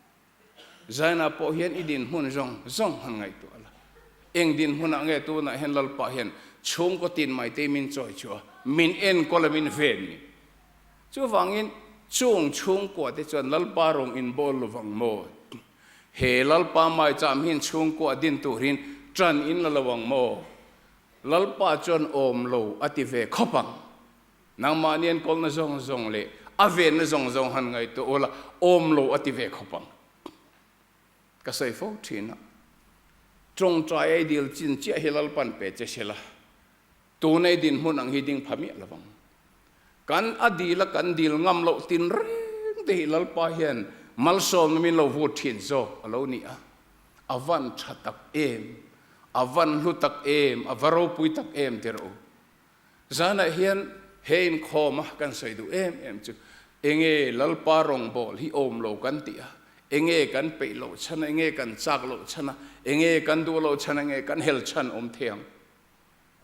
Zaina pawh hian i dinhmun zawng zawng han ngaihtuah la. Eng dinhmunah nge tunah hian Lalpa hian chhungkaw tin mai te min chawi chu a, min enkawl a min ven ni. Chuvangin chung chhungkua te chuan Lalpa rawng inbawl lovang maw? He Lalpa maicham hian chhungkua din turin ṭan in la lo ang maw? Lalpa chuan awm lo a ti ve khawp ang. Nangmahni an kawlna zawng zawng leh a venna zawng zawng han ngaihtuah ula, awm lo a ti ve khawp ang. Ka sawi fo thin a, tawngtai ei dil chin chiah hi Lalpan pe che sela, tun ei dinhmun ang hi ding pha miah lovang. Kan a dil a kan dil ngam loh tin reng te hi Lalpa hian malsawmna min lo vut thin zawk a lo ni a, a van tha tak em, a van hlu tak em, a va ropui tak em ti rawh u. Zanah hian he inkhawm a kan sawi duh em em chu enge Lalpa rawngbâwl hi awm lo kan tih a, enge kan peih loh chhan a, enge kan châk loh chhan a, enge kan duh loh chhan a, enge kan hel chhan awm thei ang.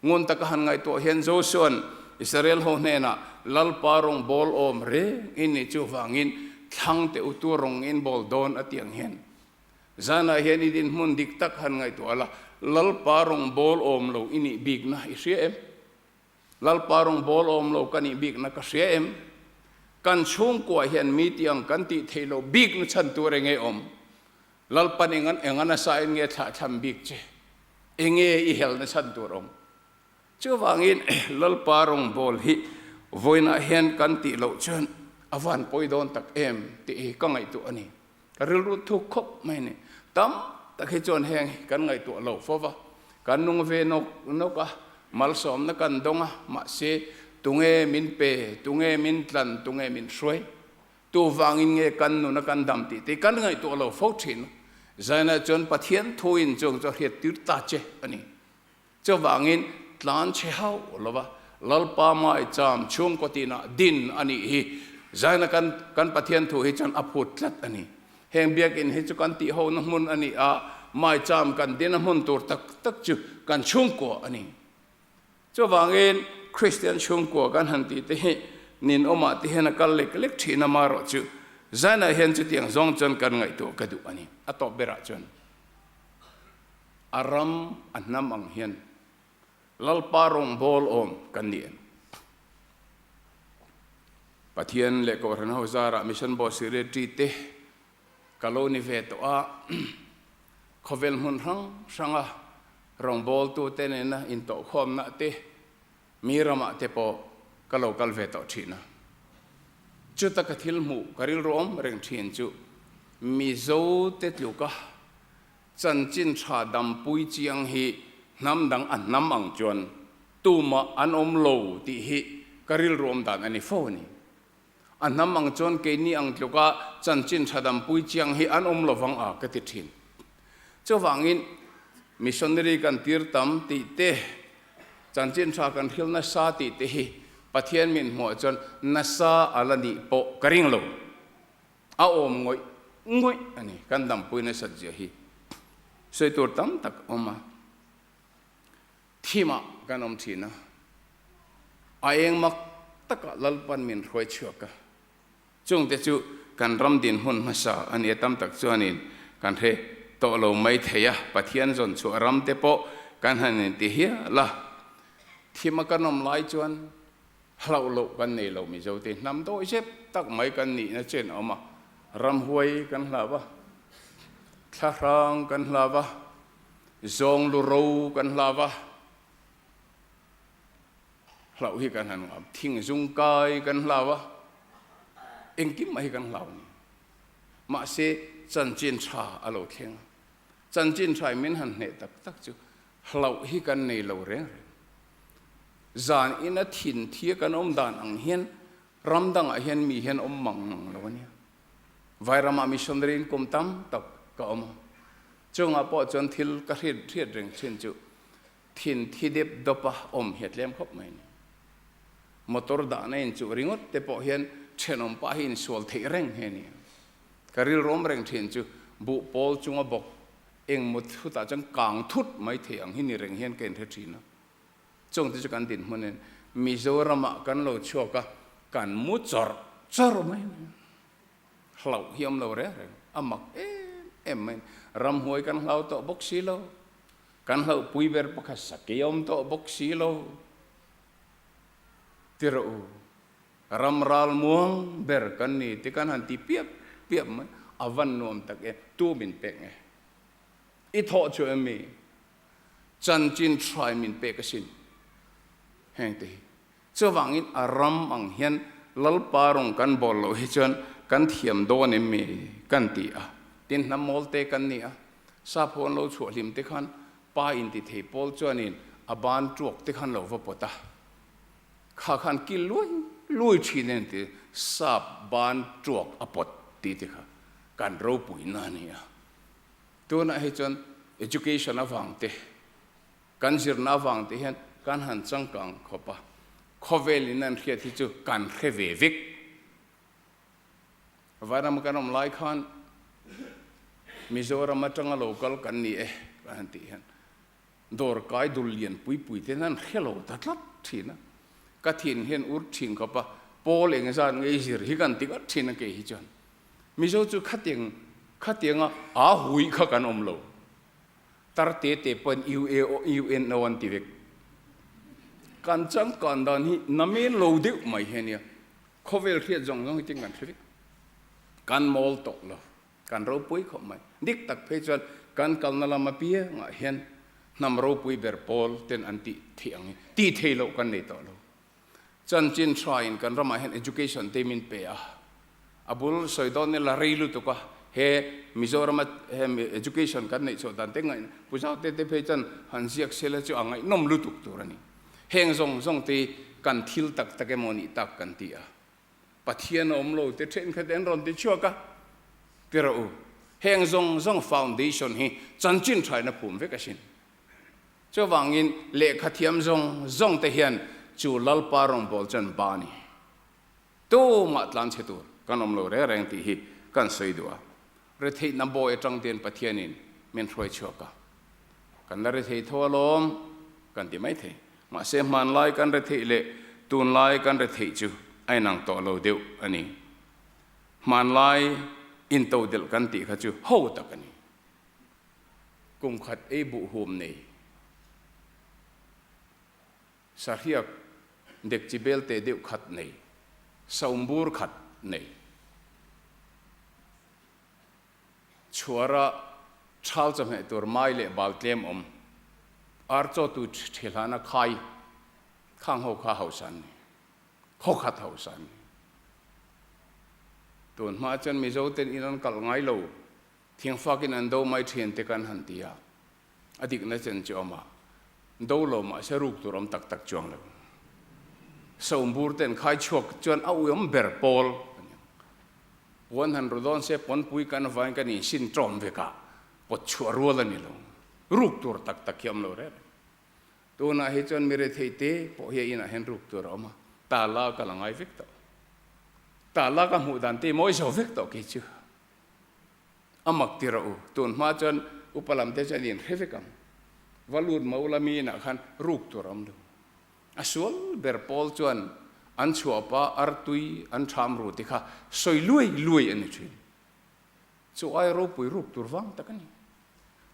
Ngun taka han ngaihtuah hian Josua'n Israel ho hnenah Lalpa rawngbâwl awm reng in nih chuvangin thlang teh u tu rawng in bâwl dawn a tih ang hian Zanah hian i dinhmun dik tak han ngaihtuah la, Lalpa rawngbâwl awm lo i nih bikna i hria em? Lalpa rawngbâwl awm lo ka nih bikna ka hria em? Kan chhungkuah hian mi tih ang kan tih theih loh bikna chhan tur eng nge awm? Lalpan eng eng a nasa in nge thlahthlam bik che? Eng nge i helna chhan tur awm? Chuvangin Lalpa rawngbâwl hi vawiinah hian kan tih loh chuan a van pawi dawn tak em tih hi ka ngaihtuah a ni. Ka rilru thuk khawp mai ni. Tam tak hi chuan heng hi kan ngaihtuah lo fo va, kan nung ve nawk nawk a, malsawmna kan dawng a, mahse tunge min pe, tunge min tlan, tunge min hruai, tuvangin nge kan nuna kan dam tih te kan ngaihtuah lo fo thin. Zainah chuan Pathian thuin chung chu a hriattir ta che a ni. Chuvangin tlan chhe hauh lova Lalpa maicham chhungkaw tinah din a nih hi Zaina kan kan Pathian thu hi chuan a phut tlat a ni. Heng biakinn hi chu kan tihhona hmun a ni a, maicham kan dina hmun tur tak tak chu kan chhungkua a ni. Chuvangin Kristian chhungkua kan han tih te hi ninawmah te hian a kal lek lek thin a, marawh chu Zainah hian chutiang zawng chuan kan ngaihtuah ka duh a ni. A tawp berah chuan a ram a hnam ang hian Lalpa rawngbâwl awm kan ni em? Pathian leh Kohhran ho zarah Mission Board Secretary te ka lo ni ve tawh a, khawvel hmun hrang hranga rawngbâwltute nena intawhkhawmna te, mi ramah te pawh ka lo kal ve tawh ṭhin a. Chuta ka thil hmuh ka rilru awm reng ṭhin chu Mizote tluka Chanchin tha dampui chiang hi hnam dang a hnam ang chuan tumah an awm lo tih hi ka rilruam dan a ni fo a ni. A hnam ang chuan keini ang tluka chanchin tha dampui chiang hi an awm lovang a ka ti thin. Chuvangin missionary kan tir tam tih te, chanchin tha kan hril nasa tih te hi Pathian min hmuah chuan nasa a la nih pawh ka ring lo. A awm ngawih ngawih a ni. Kan dampui nasat zia hi sawi tur tam tak a awm a, thimah kan awm thin a, a eng mak takah Lalpan min hruai chhuak a, chungte chu kan ram dinhmun hmasa a nia tam tak chuanin kan hre tawh lo mai thei a, Pathian zawn chhuah ram te pawh kan han inti hial a, thima kan awm lai chuan Hlauh loh kan nei lo Mizo te hnam dawi zep tak mai kan nihna chen a awm a, ramhuai kan hlau a, thlahrang kan hlau a, zawng lu ro kan hlau a, hlauh hi kan han ngam, thing zung kai kan hlau a, engkim mai hi kan hlau a ni. Mahse chanchin tha a lo thleng a, chanchin tha in min han hneh tak tak chu Hlauh hi kan nei lo reng reng. Zan ina thin thia kan awm dan ang hian ram dangah hian mi hian awm mang mang lo a nia. Vairamah missionary in kum tam tak ka awm a. Chungah pawh chuan thil ka hriat hriat reng thin chu thin thi dep dawpa awm hi a tlem khawp mai a ni. Motor dahna in chuh ringawt te pawh hian thenawm pah hi insual theih reng hi a ni. Ka rilruam reng thin chu buh pawl chunga bawk Engmaw thutah chuan kang thut mai thei ang hi ni reng hian ka inhre thin a. Chungte chu kan dinhmun in Mizoramah kan lo chhuak a, kan mu chawrh chawrh mai a ni. Hlauh hi a awm lo reng reng, a mak em em mai a ni. Ramhuai kan hlau tawh bawk si lo, kan hlauhpui ber pakhat sakei a awm tawh bawk si lo. Ti rawh u, Ram ral muang ber kan ni ti kan han ti piap piap mai, a van nuam tak e, tu min pek nge? I thawh chu em mi? Chanchin hrai min pek asin heng te hi. Chuvangin a ram ang hian Lalpa rawng kan bawl loh hi chuan kan thiam dawn em mi kan ti a. Tin hnam mawl te kan ni a, sap ho an lo chhuah hlim te khan pa inti thei pawl chuanin a ban tuak te khan lo va pawt a. Kha khan kil luai luai thin en ti sap ban tuak a pawt tih te kha kan ropui na a ni a. Tunah hi chuan education avang te, kan zirna avang te hian kan han changkang khawp a, khawvel in an hriat hi chu kan hre ve vek. Vairam kan awm lai khan Mizoram atanga lo kal kan ni e kan han tih hian Dawr kai dul lian pui pui te hian hre lo ta tlat thin a, ka thin hian ur thin khawp a, pawl eng zat ngei zir hi kan ti ngat thin a kei hi chuan. Mizo chu khatiang khatianga aa hui kha kan awm lo. Tar te te pawhin UAO UNO an ti vek. Kan changkan dan hi namen lo deuh mai hi a nia. Khawvel hriat zawng zawng hi tin kan hre vek. Kan mawl tawh lo. Kan ropui khawp mai. Dik tak phei chuan kan kalna lam apiangah hian hnam ropui ber pawl ten an tih theih ang hi tih thei loh kan nei tawh lo. Chanchin hrain kan ramah hian education te min pe a, a bul sawi dawn ila rei lutuk a, he Mizorama he education kan neih chhuah dan te ngaih Pu Zaute te phei chuan han ziak sela chu a ngaihnawm lutuk tur a ni. Heng zawng zawng te hi kan thil tak tak emaw nih tak kan ti a. Pathian a awm lo te thenkhat an rawn ti chhuak a, ti rawh u. Heng zawng zawng foundation hi chanchin thain a phum vek asin. Chuvangin lehkha thiam zawng zawng te hian chu Lalpa rawngbâwl chuan ba a ni. Tumah tlan chhe tur kan awm lo reng reng tih hi kan sawi duh a. Retheihna bawi atang ten Pathianin min hruai chhuak a. Kan la rethei tho alawm kan ti mai thei. Mahse hmanlai kan retheih leh tunlai kan retheih chu a inang tawh lo deuh a ni. Hmanlai intodelh kan tih kha chu ho tak a ni. Kum khat ei buh hum nei. Sahriak dekchi belte deuh khat nei. Saumbur khat nei. Chhuara thal chawhmeh tur mai leh bal tlem awm. Ar chaw tu ṭhihlana khai khang ho kha hausa an ni. Khaw khat hausa an ni. Tun hma chuan Mizo ten in an kalh ngai lo. Thingfakin an do mai ṭhin te kan han ti a, a dikna chen chu awm a, do lo mahse ruk tur awm tak tak chuang lo. Sombur ten khai chhuak chuan a uiawm ber pawl a ni ang. Puan han ru dawn se pawnpui kan vain kan insin ṭawm vek a, pawt chhuah rual a ni lo. Ruk tur tak tak hi a awm lo reng reng. Tunah hi chuan mi rethei te pawh hi a inah hian ruk tur a awm a, tala ka la ngai vek tawh. Tala ka hmuh dan te mawi zo vek tawh kei chu. A mak ti rawh u, tun hma chuan upa lam te chuan in hre vek ang. Va lut mo la mi inah khan ruk tur a awm lo. A sual ber pawl chuan an chhuahpa artui an ṭham ru ti kha sawi luai luai a ni ṭhin. Chu ai ropui ruk tur vang tak a ni.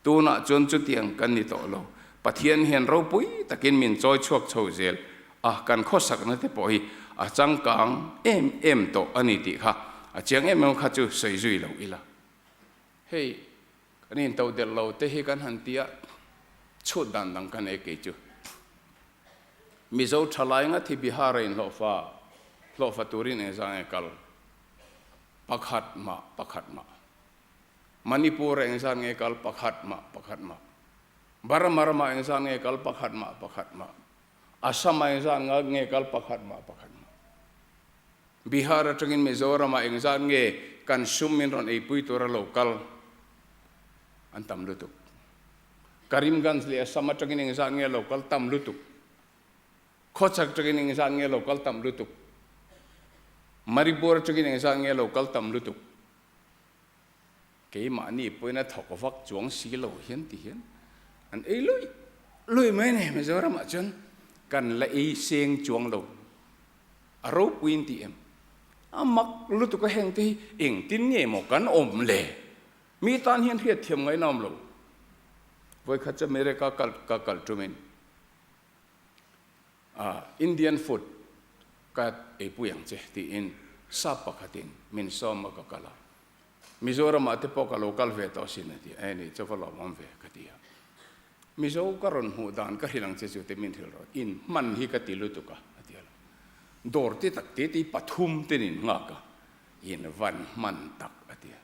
Tunah chuan chutiang kan ni tawh lo. Pathian hian ropui takin min chawi chhuak chho zel a, kan khawsakna te pawh hi a changkang em em tawh a ni tih kha a chiang em em kha chu sawi zui lo ila. Hei kan into delh lo te hi kan han tia chhut dan dang kan ei kei chu. Mizo thalai nga thi Bihar a inhlawhfa hlawhfa turin engzah nge kal? Pakhat mah pakhat mah. Manipur ah engzat nge kal pakhat mah pakhat mah. Burma ramah engzat nge kal pakhat mah pakhat mah. Assam ah engzat nge kal pakhat mah pakhat mah. Bihar atangin Mizoram ah engzat nge kan sum min rawn eipui tura lo kal an tam lutuk. Karimganj leh Assam atangin engzat nge lo kal tam lutuk. Khawchhak atangin engzat nge lo kal tam lutuk. Manipur atangin engzat nge lo kal tam lutuk. Keimahni pawhin a thawk vak chuang si lo hian ti hian an ei luih luih mai a ni. Mizoramah chuan kan la ei seng chuang lo. A ropuiin ti em? A mak lutuk a heng te hi engtin nge maw kan awm le? Mi tan hian hriatthiam ngaihna awm lo. Vawikhat chu America kal ka kal tumin Indian food ka eipui ang che tiin sap pakhatin min sawm a ka kal a. Mizoramah te pawh ka lo kal ve tawh sin a ti a, eni chu va lawmawm ve ka ti a. Mizo ka rawn hmuh dan ka hrilh ang che chu te min hrilh rawh, in hman hi ka ti lutuk a a ti a lo. Dawr te tak te te hi pathum ten in nghak a, in van hman tak a ti a.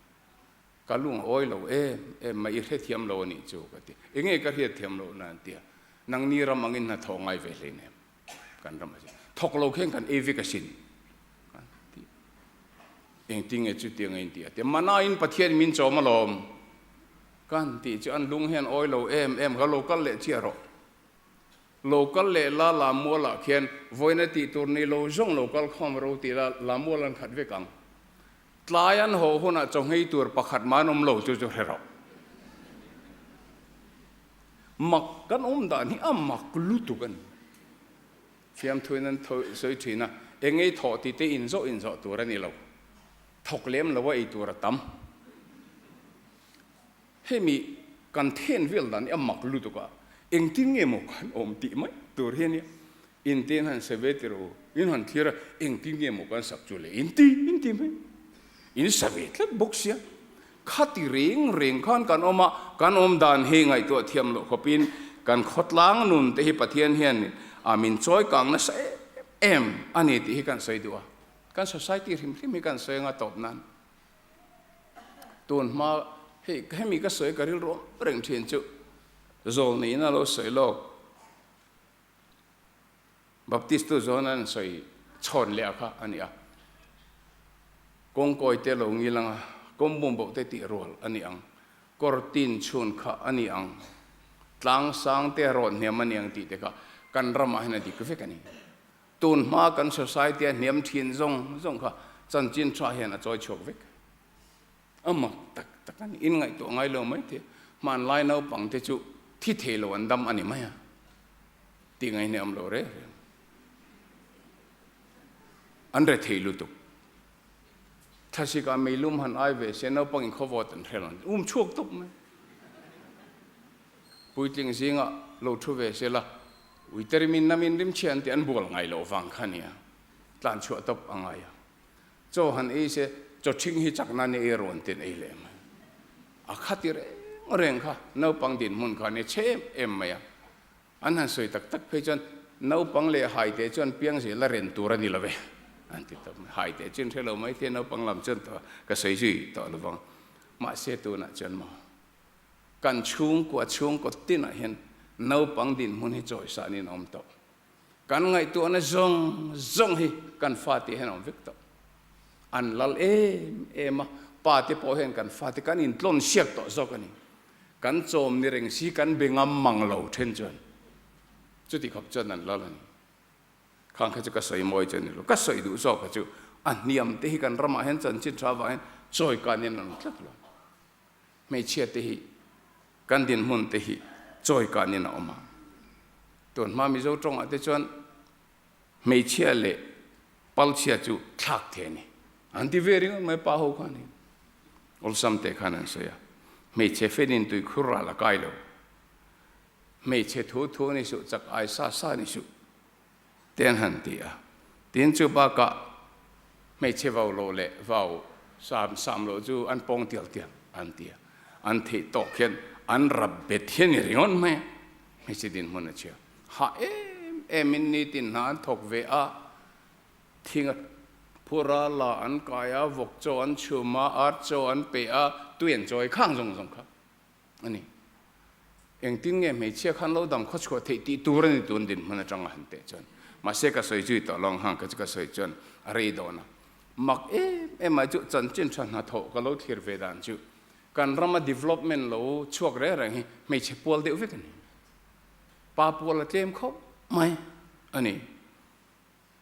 Ka lung a awi lo em em mai, i hrethiam lo a nih chu ka ti. Enge ka hriatthiam loh na an ti a, nangni ram angin hnathawh ngai ve hlein em? Kan ram a sin. Thawk lo khen kan ei vek a sin. Kan ti. Engtinge chutiang a inti a ti. Manain Pathian min chawm alawm. Kan tih chu an lung hian awi lo em em ka lo kal leh chiah rawh. Lo kal leh la Lamualah khian vawiina tih tur ni lo zawng lo kal khawm ro tih la Lamual an khat vek ang. Tlai an haw hunah chawngei tur pakhat mah an awm lo chu chu hre rawh. Mak kan awm dan hi a mak lutuk a ni. Fiamthuin an sawi thin a, engei thawh tih te inzawh inzawh tur a ni lo. Thawk lem lo a ei tur a tam. Hemi kan then vel dan hi a mak lutuk a, engtin nge maw kan awm tih mai tur hi a nia. Intin han sa ve tir u, in han thlir a, engtin nge maw kan sak chu le inti inti mai. In sa ve tlat bawk sia. Khati reng reng khan kan awm a, kan awm dan hi ngaihtuah thiam loh khawpin kan khawtlang nun te hi Pathian hian a min chawi kang nasa em em a ni tih hi kan sawi duh a. Kan society hrim hrim hi kan sawi anga tawp nan. Tun hma hei hemi ka sawi ka rilru awm reng thin chu zawlneiin a lo sawi lawk. Baptist tu zawn an sawi chhawn leh a kha a ni a. Kawngkawi te lo ngil ang a. Kawng bumboh te tih rual a ni ang. Kawr tin chhun kha a ni ang. Tlang sang te rawn hniam a ni ang tih te kha kan ramah hian a dik vek a ni. Tun hma kan society a hniam thin zawng zawng kha chanchin tha hian a chawi chhuak vek. A mak tak tak a ni. In ngaihtuah ngai lo mai thei. Hmanlai naupang te chu thi thei lo an dam a ni mai a. Tih ngaihna awm lo reng reng. An re thei lutuk. Thlasik ah meilum han ai ve se naupang in khawvawt an hre lo. Um chhuak tawp mai. Puitling zingah lo thu ve se la, Uiterimin namin rimchhia an tih an bual ngai loh vang kha nia. Tlan chhuah tawp a ngai a. Chaw han ei se, chaw ṭhing hi chak nan i ei rawn ten ei leh mai. A khati reng reng kha naupang dinhmun kha nia chhe em em mai a. An han sawi tak tak phei chuan naupang leh haite chuan piang zel a ren tur a ni lo ve an ti tawp mai. Haite chu in hre lo mai thei a, naupang lam chuan tawh ka sawi zui tawh lo vang. Mahse tunah chuan maw kan chhungkua chhungkaw tinah hian naupang dinhmun hi chawisanin a awm tawh. Kan ngaihtuahna zawng zawng hi kan fate hian a awm vek tawh. An lal em em a, pa te pawh hian kan fate kan intlawn siak tawh zawk a ni. Kan chawm ni reng si kan be ngam mang lo then chuan chuti khawp chuan an lal a ni. Khang kha chu ka sawi mawi chu a ni lo. Ka sawi duh zawk kha chu a hniam te hi kan ramah hian chanchin tha avangin chawi kanin an awm tlat lo. Hmeichhia te hi kan dinhmun te hi chawi kanin a awm a. Tun hma Mizo tawngah te chuan hmeichhia leh palchhia chu thlak thei a ni. An ti ve ringawt mai pa ho khan hi. Awlsam te khan an sawi a. Hmeichhe fenin tui khur ral a kai lo. Hmeichhe thu thu ni suh, chak ai sa sa ni suh te an han ti a. Tin chu bakah hmeichhe vau lo leh vau sam sam lo chu an pawng tial tial an ti a. An theih tawk hian an rap bet hian ni ringawt mai a. Hmeichhe dinhmun a chhia. Hah em em in nitin hna an thawk ve a. Thing a phur a, la an kai a, vawk chaw an chhum a, ar chaw an pe a, tui an chawi khang zawng zawng kha a ni. Engtin nge hmeichhia khan lo dam khawchhuah theih tih tur a ni tun dinhmun atanga han teh chuan. Mahse ka sawi zui tawh lo ang hang ka chu ka sawi chuan a rei dawn a. Mak em em mai chu chanchin tha hnathawh ka lo thlir ve dan chu kan rama development lo chhuak reng reng hi hmeichhe pual deuh vek a ni. Pa pual a tlem khawp mai a ni.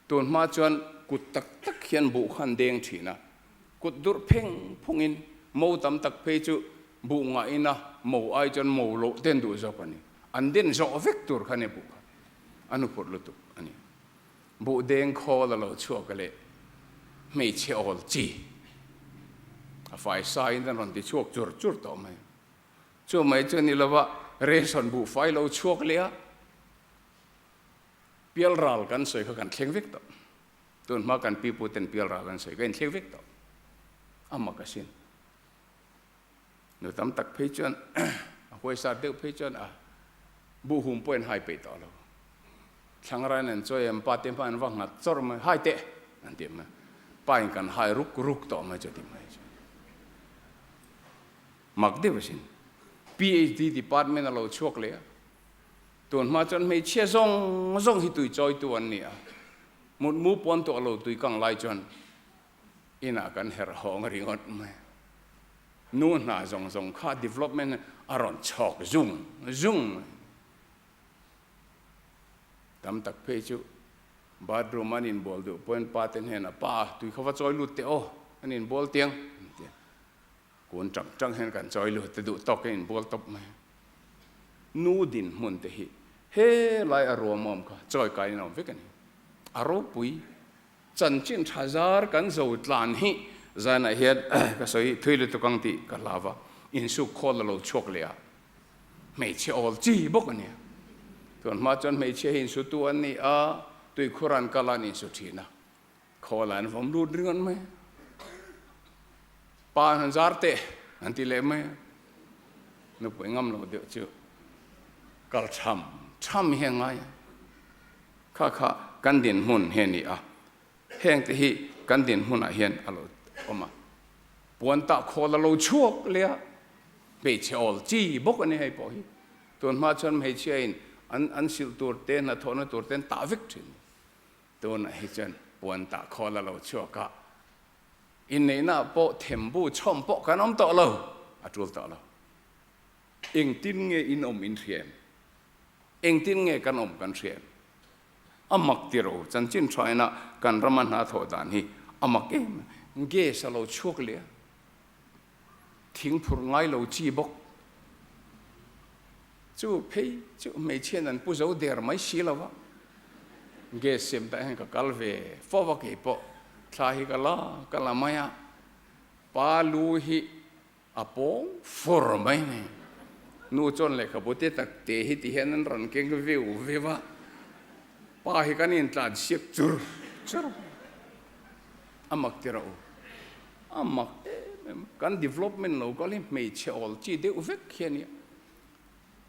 Tun hma chuan kut tak tak hian buh kha an deng thin a, kut durh pheng phungin mo tam tak phei chu buh ngahin a mo ai chuan mo loh ten duh zawk a ni. An den zawh vek tur kha a ni buh kha. A nuphurh lutuk a ni. Buh deng khawl a lo chhuak leh hmeichhe awl chi a fai sa in an rawn ti chhuak chur chur tawh mai. Chu mai chu a ni lova ration buhfai lo chhuak leh a. Pialral kan sawi kha kan thleng vek tawh. Tun hma kan pipu ten pialral an sawi kha in thleng vek tawh. A mak asin. Nu tam tak phei chuan a huaisar deuh phei chuan a buhhum pawh in hai peih tawh lo. Thlangrain an chawi an pa te hma an va nghat chawrh mai, hai teh an ti mai. Pa in kan hai ruk ruk tawh mai chu ti mai chu. Mak deuh asin. PHD department a lo chhuak leh a. Tun hma chuan hmeichhia zawng zawng hi tui chawitu an ni a, mutmu pawn tawh lo tui kang lai chuan inah kan herh hawng ringawt mai. Nu hna zawng zawng kha development a rawn chhawk zung zung mai. Tam tak phei chu bathroom an inbual duh pawhin pa te hnenah, Pa, tui kha va chawi lut teh aw, an inbual tiang an ti a. Kun tang tang hian kan chawi lut te duh tawk in inbual tawp mai. Nu dinhmun te hi he lai a ruam awm kha chawi kai in awm vek a ni. A ropui chanchin tha zar kan zo tlan hi zanah hian ka sawi thui lutuk ang tih ka hlau va, insuk khawl a lo chhuak leh a, hmeichhe awl chi bawk a nia. Tun hma chuan hmeichhia hi insutu an ni a, tuikhur an kal a an insu thin a. Khawl an vawm lut ringawt mai a, pa an han zar teh an ti leh mai a, nupui ngam lo deuh chu kal tham tham hi a ngai a, kha kha kan dinhmun hi a ni a, heng te hi kan dinhmunah hian a lo awm a, puan tah khawl a lo chhuak leh a, hmeichhe awl chi bawk a ni hei pawh hi, tun hma chuan hmeichhia in an silh tur te hnathawhna tur te an tah vek thin. Tunah hi chuan puan tah khawl a lo chhuak a, Inneihnaah pawh thembu chhawm pawh kan awm tawh lo, a tul tawh lo. Engtin nge in awm in hria em? Engtin nge kan awm kan hria em? A mak ti ro, chanchin tha ina kan rama hna thawh dan hi a mak em. Gas a lo chhuak leh a, thing phurh ngai lo chi bawk. Chu phei chu hmeichhian an pu zo der mai si lo va, gas siam tah hian ka kal ve fo va kei pawh thla hi ka la ka la mai a, pa lu hi A pawng fur mai ni. Nu chuan lehkhabu te tak te hi ti hian an rawn keng viu viu a, pa hi kan intlan siak chur chur a, a mak ti rawh u, a mak em em, kan development lo kal hi hmeichhe awl chi deuh vek hi a nia.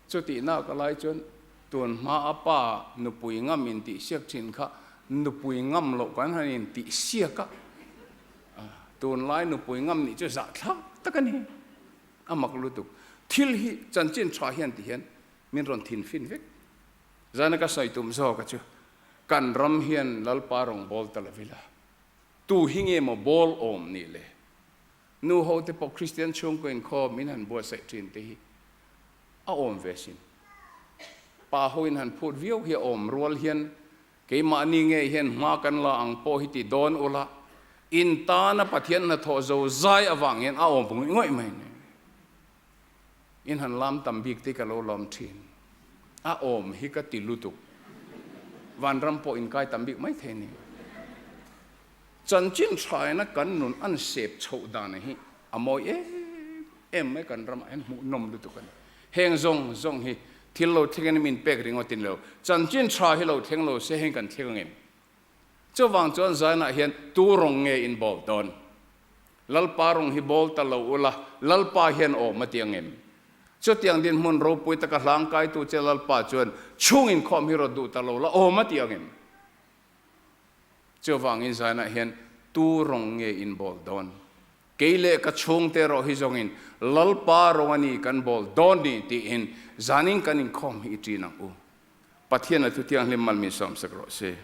Chutihna ka lai chuan tun hma a pa nupui ngam intih siak thin kha nupui ngam loh kan han intih siak a, tunlai nupui ngam nih chu zahthlak tak a ni. A mak lutuk. Thil hi chanchin tha hian ti hian min rawn thin fin vek. Zana ka sawi tum zawk a chu kan ram hian Lalpa rawn bawl ta lo ila tu hi nge maw bawl awm nih le? Nu ho te pawh Kristian chhungkaw inkhawm in han buatsaih thin te hi a awm ve sin. Pa ho in han phut viau hi a awm rual hian keimahni ngei hian hma kan la ang pawh hi ti dawn ula, in tana Pathian hnathawh zo zai avang hian a awm ngawih ngawih mai ni. In han lam tam bik te ka lo lawm thin. A awm hi ka ti lutuk. Vanram pawh in kai tam bik mai thei ni. Chanchin thaina kan nun an sep chhoh dan hi a mawi em em mai kan ramah hian hmuhnawm lutuk a ni. Heng zawng zawng hi thil lo thleng in min pek ringawt in lo, chanchin tha hi lo thleng lo se heng kan thleng ang em? Chuvang chuan zainah hian tu rawng nge in bawl dawn? Lalpa rawng hi bawl ta lo ula, Lalpa hian awm a ti ang em? Chutiang dinhmun ropui taka hlangkaitu che Lalpa chuan chhung inkhawm hi rawt duh ta lo la, awm a ti ang em? Chuvangin zainah hian tu rawng nge in bawl dawn? Kei leh ka chhungte erawh hi zawngin Lalpa rawng a ni kan bawl dawn ni tiin zanin kan inkhawm hi i ṭin ang u. Pathian a thuthianghlim mal min sawmsak rawh se.